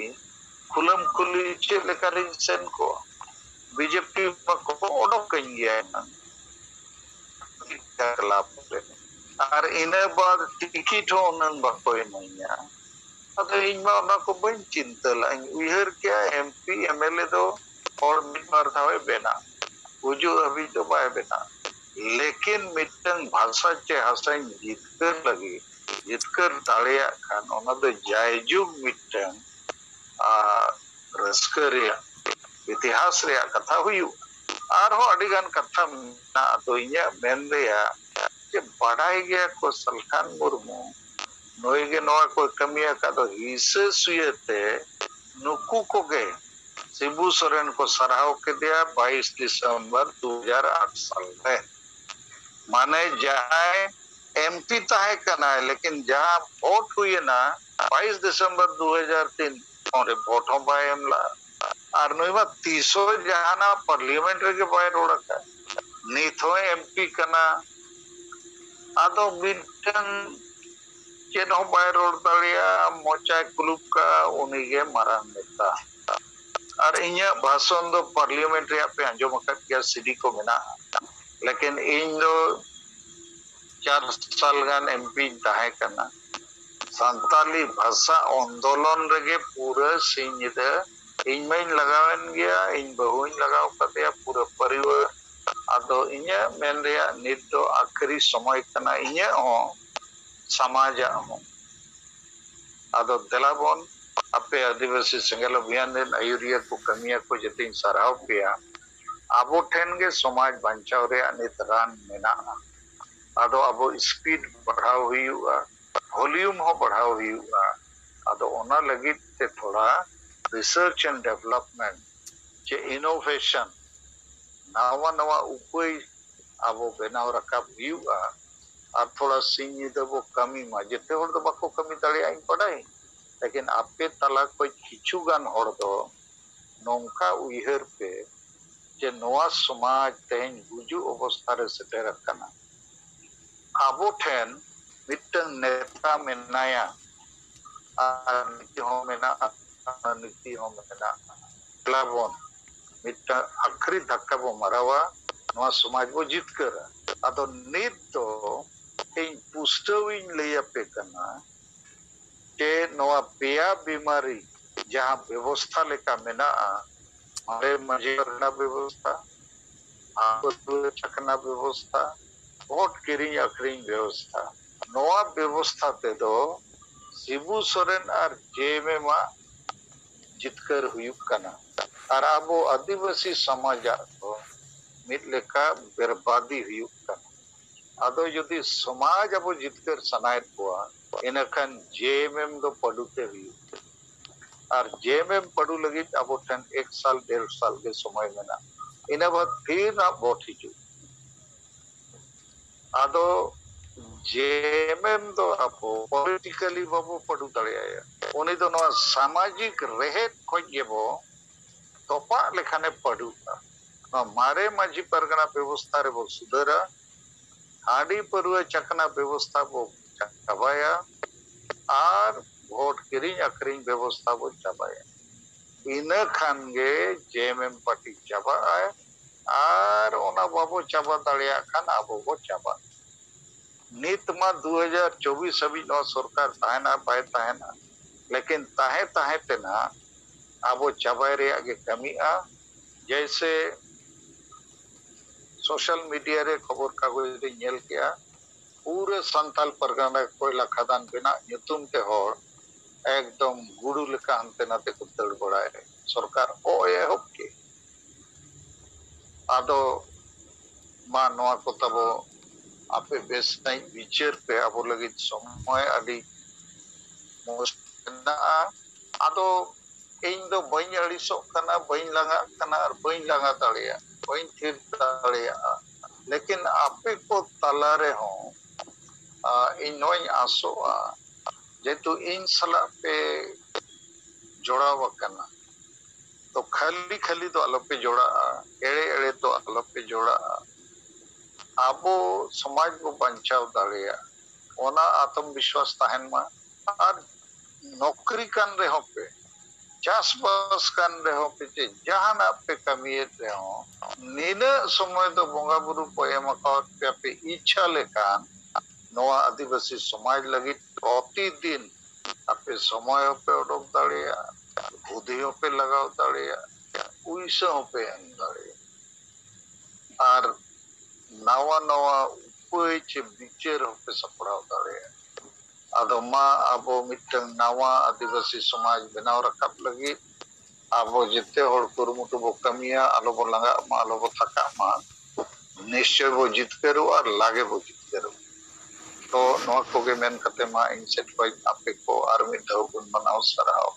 ᱠᱷᱩᱞᱟᱹᱢ ᱠᱷᱩᱞᱤ ᱪᱮᱫ ᱞᱮᱠᱟᱨᱤᱧ ᱥᱮᱱ ᱠᱚᱜᱼᱟ? ᱵᱤᱡᱮᱯᱤ ᱢᱟᱠᱚ ᱚᱰᱚᱠ ᱠᱟᱹᱧ ᱜᱮᱭᱟ ᱮᱱᱟᱝ ᱠᱞᱟᱵᱽ ᱨᱮ᱾ ᱟᱨ ᱤᱱᱟᱹ ᱵᱟᱫ ᱴᱤᱠᱤᱴ ᱦᱚᱸ ᱩᱱᱟᱹᱝ ᱵᱟᱠᱚ ᱤᱢᱟᱹᱧᱟ᱾ ᱟᱫᱚ ᱤᱧ ᱢᱟ ᱚᱱᱟ ᱠᱚ ᱵᱟᱹᱧ ᱪᱤᱱᱛᱟᱹ ᱞᱟᱜᱼᱟ᱾ ᱤᱧ ᱩᱭᱦᱟᱹᱨ ᱠᱮᱜᱼᱟ, M P M L A ᱫᱚ ᱦᱚᱲ ᱢᱤᱫ ᱵᱟᱨ ᱫᱷᱟᱣᱮ ᱵᱮᱱᱟᱜ, ᱜᱩᱡᱩᱜ ᱦᱟᱹᱵᱤᱡ ᱫᱚ ᱵᱟᱭ ᱵᱮᱱᱟᱜ᱾ ᱞᱮᱠᱤᱱ ᱢᱤᱫᱴᱟᱝ ᱵᱷᱟᱥᱟ ᱪᱮ ᱦᱟᱥᱟᱧ ᱡᱤᱛᱠᱟᱹᱨ ᱞᱟᱹᱜᱤᱫ, ᱡᱤᱛᱠᱟᱹᱨ ᱫᱟᱲᱮᱭᱟᱜ ᱠᱷᱟᱱ, ᱚᱱᱟ ᱫᱚ ᱡᱟᱭᱡᱩᱜᱽ ᱢᱤᱫᱴᱟᱝ, ᱟᱨ, ᱨᱟᱹᱥᱠᱟᱹ ᱨᱮᱭᱟᱜ, ᱤᱛᱤᱦᱟᱥ ᱨᱮᱭᱟᱜ ᱠᱟᱛᱷᱟ ᱦᱩᱭᱩᱜᱼᱟ᱾ ᱟᱨᱦᱚᱸ ᱟᱹᱰᱤ ᱜᱟᱱ ᱠᱟᱛᱷᱟ ᱢᱮᱱᱟᱜᱼᱟ᱾ ᱟᱫᱚ ᱤᱧᱟᱹᱜ ᱢᱮᱱ ᱨᱮᱭᱟᱜ ᱡᱮ, ᱵᱟᱰᱟᱭ ᱜᱮᱭᱟ ᱠᱚ ᱥᱟᱞᱠᱷᱟᱱ ᱢᱩᱨᱢᱩ, ᱱᱩᱭ ᱜᱮ ᱱᱚᱣᱟ ᱠᱚᱭ ᱠᱟᱹᱢᱤ ᱟᱠᱟᱫ ᱫᱚ, ᱦᱤᱥᱟᱹ ᱥᱩᱭᱟᱹ ᱛᱮ ᱱᱩᱠᱩ ᱠᱚᱜᱮ ᱥᱤᱵᱩ ᱥᱚᱨᱮᱱ ᱠᱚ ᱥᱟᱨᱦᱟᱣ ᱠᱮᱫᱮᱭᱟ ᱵᱟᱭᱤᱥ ᱰᱤᱥᱮᱢᱵᱚᱨ ᱫᱩ ᱦᱟᱡᱟᱨ ᱟᱴ ᱥᱟᱞ ᱨᱮ᱾ ᱢᱟᱱᱮ ᱡᱟᱦᱟᱸᱭ ᱮᱢ ᱯᱤ ᱛᱟᱦᱮᱸ ᱠᱟᱱᱟᱭ, ᱞᱮᱠᱤᱱ ᱡᱟᱦᱟᱸ ᱵᱷᱳᱴ ᱦᱩᱭᱮᱱᱟ ᱵᱟᱭᱤᱥ ᱰᱤᱥᱮᱢᱵᱚᱨ ᱫᱩ ᱦᱟᱡᱟᱨ ᱛᱤᱱ, ᱚᱸᱰᱮ ᱵᱷᱳᱴ ᱦᱚᱸ ᱵᱟᱭ ᱮᱢ ᱞᱟᱜᱼᱟ᱾ ᱟᱨ ᱱᱩᱭ ᱢᱟ ᱛᱤᱥ ᱦᱚᱸ ᱡᱟᱦᱟᱱᱟᱜ ᱯᱟᱨᱞᱤᱭᱟᱢᱮᱱᱴ ᱨᱮᱜᱮ ᱵᱟᱭ ᱨᱚᱲ ᱟᱠᱟᱫ᱾ ᱱᱤᱛ ᱦᱚᱸ ᱮᱢ ᱯᱤ ᱠᱟᱱᱟ᱾ ᱟᱫᱚ ᱢᱤᱫᱴᱟᱝ ᱪᱮᱫ ᱦᱚᱸ ᱵᱟᱭ ᱨᱚᱲ ᱫᱟᱲᱮᱭᱟᱜᱼᱟ, ᱢᱚᱪᱟᱭ ᱠᱩᱞᱩᱯ ᱠᱟᱜᱼᱟ, ᱩᱱᱤᱜᱮ ᱢᱟᱨᱟᱝ ᱱᱮᱛᱟ᱾ ᱟᱨ ᱤᱧᱟᱹᱜ ᱵᱷᱟᱥᱚᱱ ᱫᱚ ᱯᱟᱨᱞᱤᱭᱟᱢᱮᱱᱴ ᱨᱮᱭᱟᱜ ᱯᱮ ᱟᱸᱡᱚᱢ ᱟᱠᱟᱫ ᱜᱮᱭᱟ, ᱥᱤᱰᱤ ᱠᱚ ᱢᱮᱱᱟᱜᱼᱟ᱾ ᱞᱮᱠᱤᱱ ᱤᱧ ᱫᱚ ᱪᱟᱨ ᱥᱟᱞ ᱜᱟᱱ ᱮᱢ ᱯᱤᱧ ᱛᱟᱦᱮᱸ ᱠᱟᱱᱟ᱾ ᱥᱟᱱᱛᱟᱞᱤ ᱵᱷᱟᱥᱟ ᱟᱱᱫᱳᱞᱚᱱ ᱨᱮᱜᱮ ᱯᱩᱨᱟᱹ ᱥᱤᱧ ᱧᱤᱫᱟᱹ ᱤᱧ ᱢᱟᱧ ᱞᱟᱜᱟᱣᱮᱱ ᱜᱮᱭᱟ, ᱤᱧ ᱵᱟᱹᱦᱩᱧ ᱞᱟᱜᱟᱣ ᱠᱟᱫᱮᱭᱟ, ᱯᱩᱨᱟᱹ ᱯᱚᱨᱤᱵᱟᱨ᱾ ᱟᱫᱚ ᱤᱧᱟᱹᱜ ᱢᱮᱱ ᱨᱮᱭᱟᱜ ᱱᱤᱛ ᱫᱚ ᱟᱹᱠᱷᱤᱨᱤ ᱥᱚᱢᱚᱭ ᱠᱟᱱᱟ, ᱤᱧᱟᱹᱜ ᱦᱚᱸ, ᱥᱚᱢᱟᱡᱟᱜ ᱦᱚᱸ᱾ ᱟᱫᱚ ᱫᱮᱞᱟ ᱵᱚᱱ, ᱟᱯᱮ ᱟᱹᱫᱤᱵᱟᱹᱥᱤ ᱥᱮᱸᱜᱮᱞ ᱚᱵᱷᱤᱭᱟᱱ ᱨᱮᱱ ᱟᱹᱭᱩᱨᱤᱭᱟᱹ ᱠᱚ, ᱠᱟᱹᱢᱤᱭᱟᱹ ᱠᱚ, ᱡᱚᱛᱚᱧ ᱥᱟᱨᱦᱟᱣ ᱯᱮᱭᱟ᱾ ᱟᱵᱚ ᱴᱷᱮᱱ ᱜᱮ ᱥᱚᱢᱟᱡᱽ ᱵᱟᱧᱪᱟᱣ ᱨᱮᱭᱟᱜ ᱱᱤᱛ ᱨᱟᱱ ᱢᱮᱱᱟᱜᱼᱟ᱾ ᱟᱫᱚ ᱟᱵᱚ ᱥᱯᱤᱰ ᱵᱟᱲᱦᱟᱣ ᱦᱩᱭᱩᱜᱼᱟ, ᱵᱷᱚᱞᱤᱭᱩᱢ ᱦᱚᱸ ᱵᱟᱲᱦᱟᱣ ᱦᱩᱭᱩᱜᱼᱟ᱾ ᱟᱫᱚ ᱚᱱᱟ ᱞᱟᱹᱜᱤᱫ ᱛᱮ ᱛᱷᱚᱲᱟ research and development ᱪᱮ innovation, ᱱᱟᱣᱟ ᱱᱟᱣᱟ ᱩᱯᱟᱹᱭ ᱟᱵᱚ ᱵᱮᱱᱟᱣ ᱨᱟᱠᱟᱵ ᱦᱩᱭᱩᱜᱼᱟ᱾ ᱟᱨ ᱛᱷᱚᱲᱟ ᱥᱤᱧ ᱧᱤᱫᱟᱹ ᱵᱚ ᱠᱟᱹᱢᱤ ᱢᱟ᱾ ᱡᱮᱛᱮ ᱦᱚᱲ ᱫᱚ ᱵᱟᱠᱚ ᱠᱟᱹᱢᱤ ᱫᱟᱲᱮᱭᱟᱜᱼᱟ, ᱤᱧ ᱵᱟᱰᱟᱭ, ᱞᱮᱠᱤᱱ ᱟᱯᱮ ᱛᱟᱞᱟ ᱠᱷᱚᱱ ᱠᱤᱪᱷᱩ ᱜᱟᱱ ᱦᱚᱲ ᱫᱚ ᱱᱚᱝᱠᱟ ᱩᱭᱦᱟᱹᱨ ᱯᱮ ᱡᱮ ᱱᱚᱣᱟ ᱥᱚᱢᱟᱡᱽ ᱛᱮᱦᱮᱧ ᱜᱩᱡᱩᱜ ᱚᱵᱚᱥᱛᱷᱟ ᱨᱮ ᱥᱮᱴᱮᱨ ᱟᱠᱟᱱᱟ᱾ ᱟᱵᱚ ᱴᱷᱮᱱ ᱢᱤᱫᱴᱟᱝ ᱱᱮᱛᱟ ᱢᱮᱱᱟᱭᱟ, ᱟᱨ ᱱᱤᱛᱤ ᱦᱚᱸ ᱢᱮᱱᱟᱜᱼᱟ, ᱱᱤᱛᱤ ᱦᱚᱸ ᱢᱮᱱᱟᱜᱼᱟ᱾ ᱫᱮᱞᱟ ᱵᱚᱱ ᱢᱤᱫᱴᱟᱝ ᱟᱠᱷᱨᱤ ᱫᱷᱟᱠᱠᱟ ᱵᱚ ᱢᱟᱨᱟᱣᱟ, ᱱᱚᱣᱟ ᱥᱚᱢᱟᱡᱽ ᱵᱚ ᱡᱤᱛᱠᱟᱹᱨᱟ᱾ ᱟᱫᱚ ᱱᱤᱛ ᱫᱚ ᱤᱧ ᱯᱩᱥᱴᱟᱹᱣ ᱤᱧ ᱞᱟᱹᱭ ᱟᱯᱮ ᱠᱟᱱᱟ, ᱪᱮ ᱱᱚᱣᱟ ᱯᱮᱭᱟ ᱵᱤᱢᱟᱨᱤ ᱡᱟᱦᱟᱸ ᱵᱮᱵᱚᱥᱛᱷᱟ ᱞᱮᱠᱟ ᱢᱮᱱᱟᱜᱼᱟ, ᱢᱟᱨᱮ ᱢᱟᱹᱡᱷᱤ ᱯᱟᱨᱜᱟᱱᱟ ᱵᱮᱵᱚᱥᱛᱷᱟ, ᱟᱹᱛᱩ ᱪᱟᱠᱷᱱᱟ ᱵᱮᱵᱚᱥᱛᱷᱟ, ᱵᱷᱳᱴ ᱠᱤᱨᱤᱧ ᱟᱹᱠᱷᱨᱤᱧ ᱵᱮᱵᱚᱥᱛᱷᱟ, ᱱᱚᱣᱟ ᱵᱮᱵᱚᱥᱛᱷᱟ ᱛᱮᱫᱚ ᱥᱤᱵᱩ ᱥᱚᱨᱮᱱ ᱟᱨ ᱡᱮ ᱮᱢ ᱮᱢ ᱟᱜ ᱡᱤᱛᱠᱟᱹᱨ ᱦᱩᱭᱩᱜ ᱠᱟᱱᱟ᱾ ᱟᱨ ᱟᱵᱚ ᱟᱹᱫᱤᱵᱟᱹᱥᱤ ᱥᱚᱢᱟᱡᱟᱜ ᱫᱚ ᱢᱤᱫ ᱞᱮᱠᱟ ᱵᱮᱨᱵᱟᱫᱤ ᱦᱩᱭᱩᱜ ᱠᱟᱱᱟ᱾ ᱟᱫᱚ ᱡᱩᱫᱤ ᱥᱚᱢᱟᱡᱽ ᱟᱵᱚ ᱡᱤᱛᱠᱟᱹᱨ ᱥᱟᱱᱟᱭᱮᱫ ᱵᱚᱣᱟ, ᱤᱱᱟᱹᱠᱷᱟᱱ ᱡᱮ ᱮᱢ ᱮᱢ ᱫᱚ ᱯᱟᱹᱰᱩ ᱛᱮ ᱦᱩᱭᱩᱜ᱾ ᱟᱨ ᱡᱮ ᱮᱢ ᱮᱢ ᱯᱟᱹᱰᱩ ᱞᱟᱹᱜᱤᱫ ᱟᱵᱚ ᱴᱷᱮᱱ ᱮᱠ ᱥᱟᱞ, ᱰᱮᱲ ᱥᱟᱞ ᱜᱮ ᱥᱚᱢᱚᱭ ᱢᱮᱱᱟᱜᱼᱟ᱾ ᱤᱱᱟᱹ ᱵᱟᱫ ᱯᱷᱤᱨ ᱱᱟᱜ ᱵᱷᱳᱴ ᱦᱤᱡᱩᱜ᱾ ᱟᱫᱚ ᱡᱮ ᱮᱢ ᱮᱢ ᱫᱚ ᱟᱵᱚ ᱯᱚᱞᱤᱴᱤᱠᱟᱞᱤ ᱵᱟᱵᱚ ᱯᱟᱹᱰᱩ ᱫᱟᱲᱮᱭᱟᱭᱟ᱾ ᱩᱱᱤ ᱫᱚ ᱱᱚᱣᱟ ᱥᱟᱢᱟᱡᱤᱠ ᱨᱮᱦᱮᱫ ᱠᱷᱚᱡ ᱜᱮᱵᱚ ᱛᱚᱯᱟᱜ ᱞᱮᱠᱷᱟᱱᱮ ᱯᱟᱹᱰᱩᱜᱼᱟ᱾ ᱱᱚᱣᱟ ᱢᱟᱨᱮ ᱢᱟᱹᱡᱷᱤ ᱯᱟᱨᱜᱟᱱᱟ ᱵᱮᱵᱚᱥᱛᱷᱟ ᱨᱮᱵᱚ ᱥᱩᱫᱷᱟᱹᱨᱟ, ᱦᱟᱺᱰᱤ ᱯᱟᱹᱨᱣᱟᱹ ᱪᱟᱠᱷᱱᱟ ᱵᱮᱵᱚᱥᱛᱷᱟ ᱵᱚ ᱪᱟᱵᱟᱭᱟ, ᱟᱨ ᱵᱷᱳᱴ ᱠᱤᱨᱤᱧ ᱟᱹᱠᱷᱨᱤᱧ ᱵᱮᱵᱚᱥᱛᱷᱟ ᱵᱚ ᱪᱟᱵᱟᱭᱟ᱾ ᱤᱱᱟᱹ ᱠᱷᱟᱱ ᱜᱮ ᱡᱮ ᱮᱢ ᱮᱢ ᱯᱟᱨᱴᱤ ᱪᱟᱵᱟᱜᱼᱟᱭ, ᱟᱨ ᱚᱱᱟ ᱵᱟᱵᱚ ᱪᱟᱵᱟ ᱫᱟᱲᱮᱭᱟᱜ ᱠᱷᱟᱱ ᱟᱵᱚ ᱵᱚ ᱪᱟᱵᱟᱜᱼᱟ᱾ ᱱᱤᱛ ᱢᱟ ᱫᱩ ᱦᱟᱡᱟᱨ ᱪᱚᱵᱵᱤᱥ ᱦᱟᱹᱵᱤᱡ ᱱᱚᱣᱟ ᱥᱚᱨᱠᱟᱨ ᱛᱟᱦᱮᱱᱟ ᱵᱟᱭ ᱛᱟᱦᱮᱱᱟ, ᱞᱮᱠᱤᱱ ᱛᱟᱦᱮᱸ ᱛᱟᱦᱮᱸ ᱛᱮ ᱱᱟᱦᱟᱜ ᱟᱵᱚ ᱪᱟᱵᱟᱭ ᱨᱮᱭᱟᱜ ᱜᱮ ᱠᱟᱹᱢᱤᱜᱼᱟ᱾ ᱡᱮᱭᱥᱮ ᱥᱳᱥᱟᱞ ᱢᱤᱰᱤᱭᱟ ᱨᱮ ᱠᱷᱚᱵᱚᱨ ᱠᱟᱜᱚᱡᱽ ᱨᱮᱧ ᱧᱮᱞ ᱠᱮᱜᱼᱟ, ᱯᱩᱨᱟᱹ ᱥᱟᱱᱛᱟᱞ ᱯᱟᱨᱜᱟᱱᱟ ᱨᱮ ᱠᱚᱭᱞᱟ ᱠᱷᱟᱫᱟᱱ ᱵᱮᱱᱟᱜ ᱧᱩᱛᱩᱢ ᱛᱮ ᱦᱚᱲ ᱮᱠᱫᱚᱢ ᱜᱩᱰᱩ ᱞᱮᱠᱟ ᱦᱟᱱᱛᱮ ᱱᱟᱛᱮ ᱠᱚ ᱫᱟᱹᱲ ᱵᱟᱲᱟᱭ ᱨᱮ ᱥᱚᱨᱠᱟᱨ ᱚ ᱮᱦᱚᱵ ᱠᱮᱫ᱾ ᱟᱫᱚ ᱢᱟ ᱱᱚᱣᱟ ᱠᱚ ᱛᱟᱵᱚ ᱟᱯᱮ ᱵᱮᱥ ᱥᱟᱺᱦᱤᱡ ᱵᱤᱪᱟᱹᱨ ᱯᱮ, ᱟᱵᱚ ᱞᱟᱹᱜᱤᱫ ᱥᱚᱢᱚᱭ ᱟᱹᱰᱤ ᱢᱚᱡᱽ ᱢᱮᱱᱟᱜᱼᱟ᱾ ᱟᱫᱚ ᱤᱧ ᱫᱚ ᱵᱟᱹᱧ ᱟᱹᱲᱤᱥᱚᱜ ᱠᱟᱱᱟ, ᱵᱟᱹᱧ ᱞᱟᱸᱜᱟᱜ ᱠᱟᱱᱟ ᱟᱨ ᱵᱟᱹᱧ ᱞᱟᱸᱜᱟ ᱫᱟᱲᱮᱭᱟᱜᱼᱟ, ᱵᱟᱹᱧ ᱛᱷᱤᱨ ᱫᱟᱲᱮᱭᱟᱜᱼᱟ᱾ ᱞᱮᱠᱤᱱ ᱟᱯᱮ ᱠᱚ ᱛᱟᱞᱟ ᱨᱮᱦᱚᱸ, ᱟ, ᱤᱧ ᱱᱚᱣᱟᱧ ᱟᱥᱚᱜᱼᱟ, ᱡᱮᱦᱮᱛᱩ ᱤᱧ ᱥᱟᱞᱟᱜ ᱯᱮ ᱡᱚᱲᱟᱣ ᱟᱠᱟᱱᱟ, ᱛᱚ ᱠᱷᱟᱹᱞᱤ ᱠᱷᱟᱹᱞᱤ ᱫᱚ ᱟᱞᱚᱯᱮ ᱡᱚᱲᱟᱜᱼᱟ, ᱮᱲᱮ ᱮᱲᱮ ᱫᱚ ᱟᱞᱚᱯᱮ ᱡᱚᱲᱟᱜᱼᱟ᱾ ᱟᱵᱚ ᱥᱚᱢᱟᱡᱽ ᱵᱚ ᱵᱟᱧᱪᱟᱣ ᱫᱟᱲᱮᱭᱟᱜᱼᱟ, ᱚᱱᱟ ᱟᱛᱢᱚ ᱵᱤᱥᱣᱟᱥ ᱛᱟᱦᱮᱱ ᱢᱟ᱾ ᱟᱨ ᱱᱚᱠᱨᱤ ᱠᱟᱱ ᱨᱮᱦᱚᱸ ᱯᱮ, ᱪᱟᱥᱵᱟᱥ ᱠᱟᱱ ᱨᱮᱦᱚᱸ ᱯᱮ, ᱪᱮ ᱡᱟᱦᱟᱱᱟᱜ ᱯᱮ ᱠᱟᱹᱢᱤᱭᱮᱫ ᱨᱮᱦᱚᱸ, ᱱᱤᱱᱟᱹᱜ ᱥᱚᱢᱚᱭ ᱫᱚ ᱵᱚᱸᱜᱟ ᱵᱩᱨᱩ ᱠᱚ ᱮᱢ ᱟᱠᱟᱫ ᱯᱮᱭᱟ, ᱯᱮ ᱤᱪᱪᱷᱟ ᱞᱮᱠᱟᱱ ᱱᱚᱣᱟ ᱟᱹᱫᱤᱵᱟᱹᱥᱤ ᱥᱚᱢᱟᱡᱽ ᱞᱟᱹᱜᱤᱫ ᱯᱨᱚᱛᱤᱫᱤᱱ ᱟᱯᱮ ᱥᱚᱢᱚᱭ ᱦᱚᱸᱯᱮ ᱚᱰᱚᱠ ᱫᱟᱲᱮᱭᱟᱜᱼᱟ, ᱵᱩᱫᱷᱤ ᱦᱚᱸᱯᱮ ᱞᱟᱜᱟᱣ ᱫᱟᱲᱮᱭᱟᱜᱼᱟ, ᱯᱩᱭᱥᱟᱹ ᱦᱚᱸᱯᱮ ᱮᱢ ᱫᱟᱲᱮᱭᱟᱜᱼᱟ᱾ ᱟᱨ ᱱᱟᱣᱟ ᱱᱟᱣᱟ ᱩᱯᱟᱹᱭ ᱪᱮ ᱵᱤᱪᱟᱹᱨ ᱦᱚᱸᱯᱮ ᱥᱟᱯᱲᱟᱣ ᱫᱟᱲᱮᱭᱟᱜᱼᱟ᱾ ᱟᱫᱚ ᱢᱟ, ᱟᱵᱚ ᱢᱤᱫᱴᱟᱝ ᱱᱟᱣᱟ ᱟᱹᱫᱤᱵᱟᱹᱥᱤ ᱥᱚᱢᱟᱡᱽ ᱵᱮᱱᱟᱣ ᱨᱟᱠᱟᱵ ᱞᱟᱹᱜᱤᱫ ᱟᱵᱚ ᱡᱮᱛᱮ ᱦᱚᱲ ᱠᱩᱨᱩᱢᱩᱴᱩ ᱵᱚ ᱠᱟᱹᱢᱤᱭᱟ, ᱟᱞᱚ ᱵᱚ ᱞᱟᱸᱜᱟᱜ ᱢᱟ, ᱟᱞᱚ ᱵᱚ ᱛᱷᱟᱠᱟᱜ ᱢᱟ᱾ ᱱᱤᱥᱪᱚᱭ ᱵᱚ ᱡᱤᱛᱠᱟᱹᱨᱚᱜᱼᱟ ᱟᱨ ᱞᱟᱜᱮ ᱵᱚ ᱡᱤᱛᱠᱟᱹᱨᱚᱜᱼᱟ᱾ ᱛᱚ ᱱᱚᱣᱟ ᱠᱚᱜᱮ ᱢᱮᱱ ᱠᱟᱛᱮ ᱢᱟ ᱤᱧ ᱥᱮᱫ ᱠᱷᱚᱱ ᱟᱯᱮ ᱠᱚ ᱟᱨ ᱢᱤᱫ ᱫᱷᱟᱣ ᱜᱩᱱ ᱢᱟᱱᱟᱣ ᱥᱟᱨᱦᱟᱣ᱾